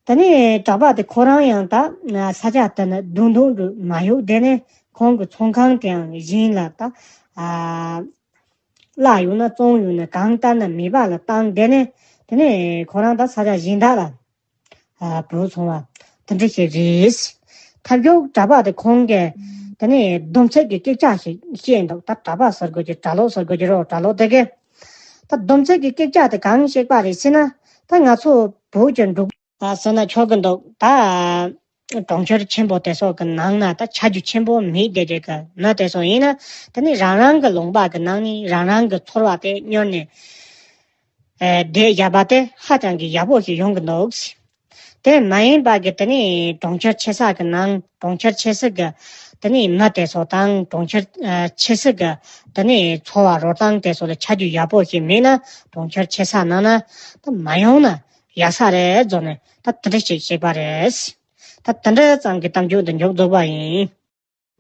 དེ་ནས་གྲྭ་པ་དེ་ཁོ་རང་ཡང་ད་ས་ཆ་དེ་ན་རྡུང་རྡུང་དུ་མ་གཡུག་དེ་ནས་ཁོང་གི་ཚོང་ཁང་དེའང་བཞིན་ལ་ད་ཨ་བརླག་ཡོང་ན་བཙོང་ཡོང་ན་གང་ལྟར་ན་མེད་པ་ལ་བཏང་དེ་ནས་དེ་ནས་ཁོ་རང་ད་ས་ཆ་གཞན་དག་ལ་ཨ་བུད་སོང་བ་དེ་འདྲ་ཞིག་རེད། ཐབས་མགྱོགས་གྲྭ་པ་དེ་ཁོང་གིས་དེ་ནས་སྡོམ་ཚིག་གི་སྐད་ཆ་ཞིག་བཤད་འདུག་ད་གྲྭ་པ་ཟེར་དགོས་ཀྱི་གྲྭ་ལོག་ཟེར་དགོས་ཀྱི་རོ་གྲྭ་ལོག་དེ་གས་ད་སྡོམ་ཚིག་གི་སྐད་ཆ་དེ་གང་བཤད་པ་རེད་ཟེར་ན་ད་ང་ཚོ་བོད་ཀྱི་འབྲུག་ཨ་ཟེར་ན་ཆོག་གི་འདུག་ད་གྲོང་ཁྱེར་ཆེན་པོ་དེ་ཚོ་གི་ནང་ན་ད་ཆ་རྒྱུས་ཆེན་པོ་མེད་དེ་རེད་གི་ན་དེ་ཚོ་ཡིན་ན་དེ་ནི་རང་རང་གི་ལུང་པ་གི་ནང་ནས་རང་རང་གི་ཚོར་བ་དེ་སྙོར་ནས་ཨེ་བསྡད་བཞག་པ་དེ་ཧ་ཅང་གི་ཡག་པོ་ཞིག་ཡོང་གི་འདུག་དེ་མ་ཡིན་པ་གི་དེ་ནི་གྲོང་ཁྱེར་ཆེ་ས་གི་ནང་གྲོང་ཁྱེར་ཆེ་ས་གི་དེ་ནི་མི་དེ་ཚོ་དང་གྲོང་ཁྱེར་ཨ་ཆེ་ས་གི་དེ་ནི་འཚོ་བ་རོལ་སྟངས་དེ་ཚོ་ལ་ཆ་རྒྱུས་ཡག་པོ་ཞིག་མེད་ན་གྲོང་ཁྱེར་ཆེ་ས་ནང་ན་ད་མ་ཡོང་ན་ཡག་ས་རེད་བཟོ་ནས་ད་དེ་འདྲ་ཞིག་བཤད་པ་རེད། ད་དེ་འདྲ་ཙམ་གྱི་གཏམ་རྒྱུད་འདི་མཇུག་རྫོགས་པ་ཡིན།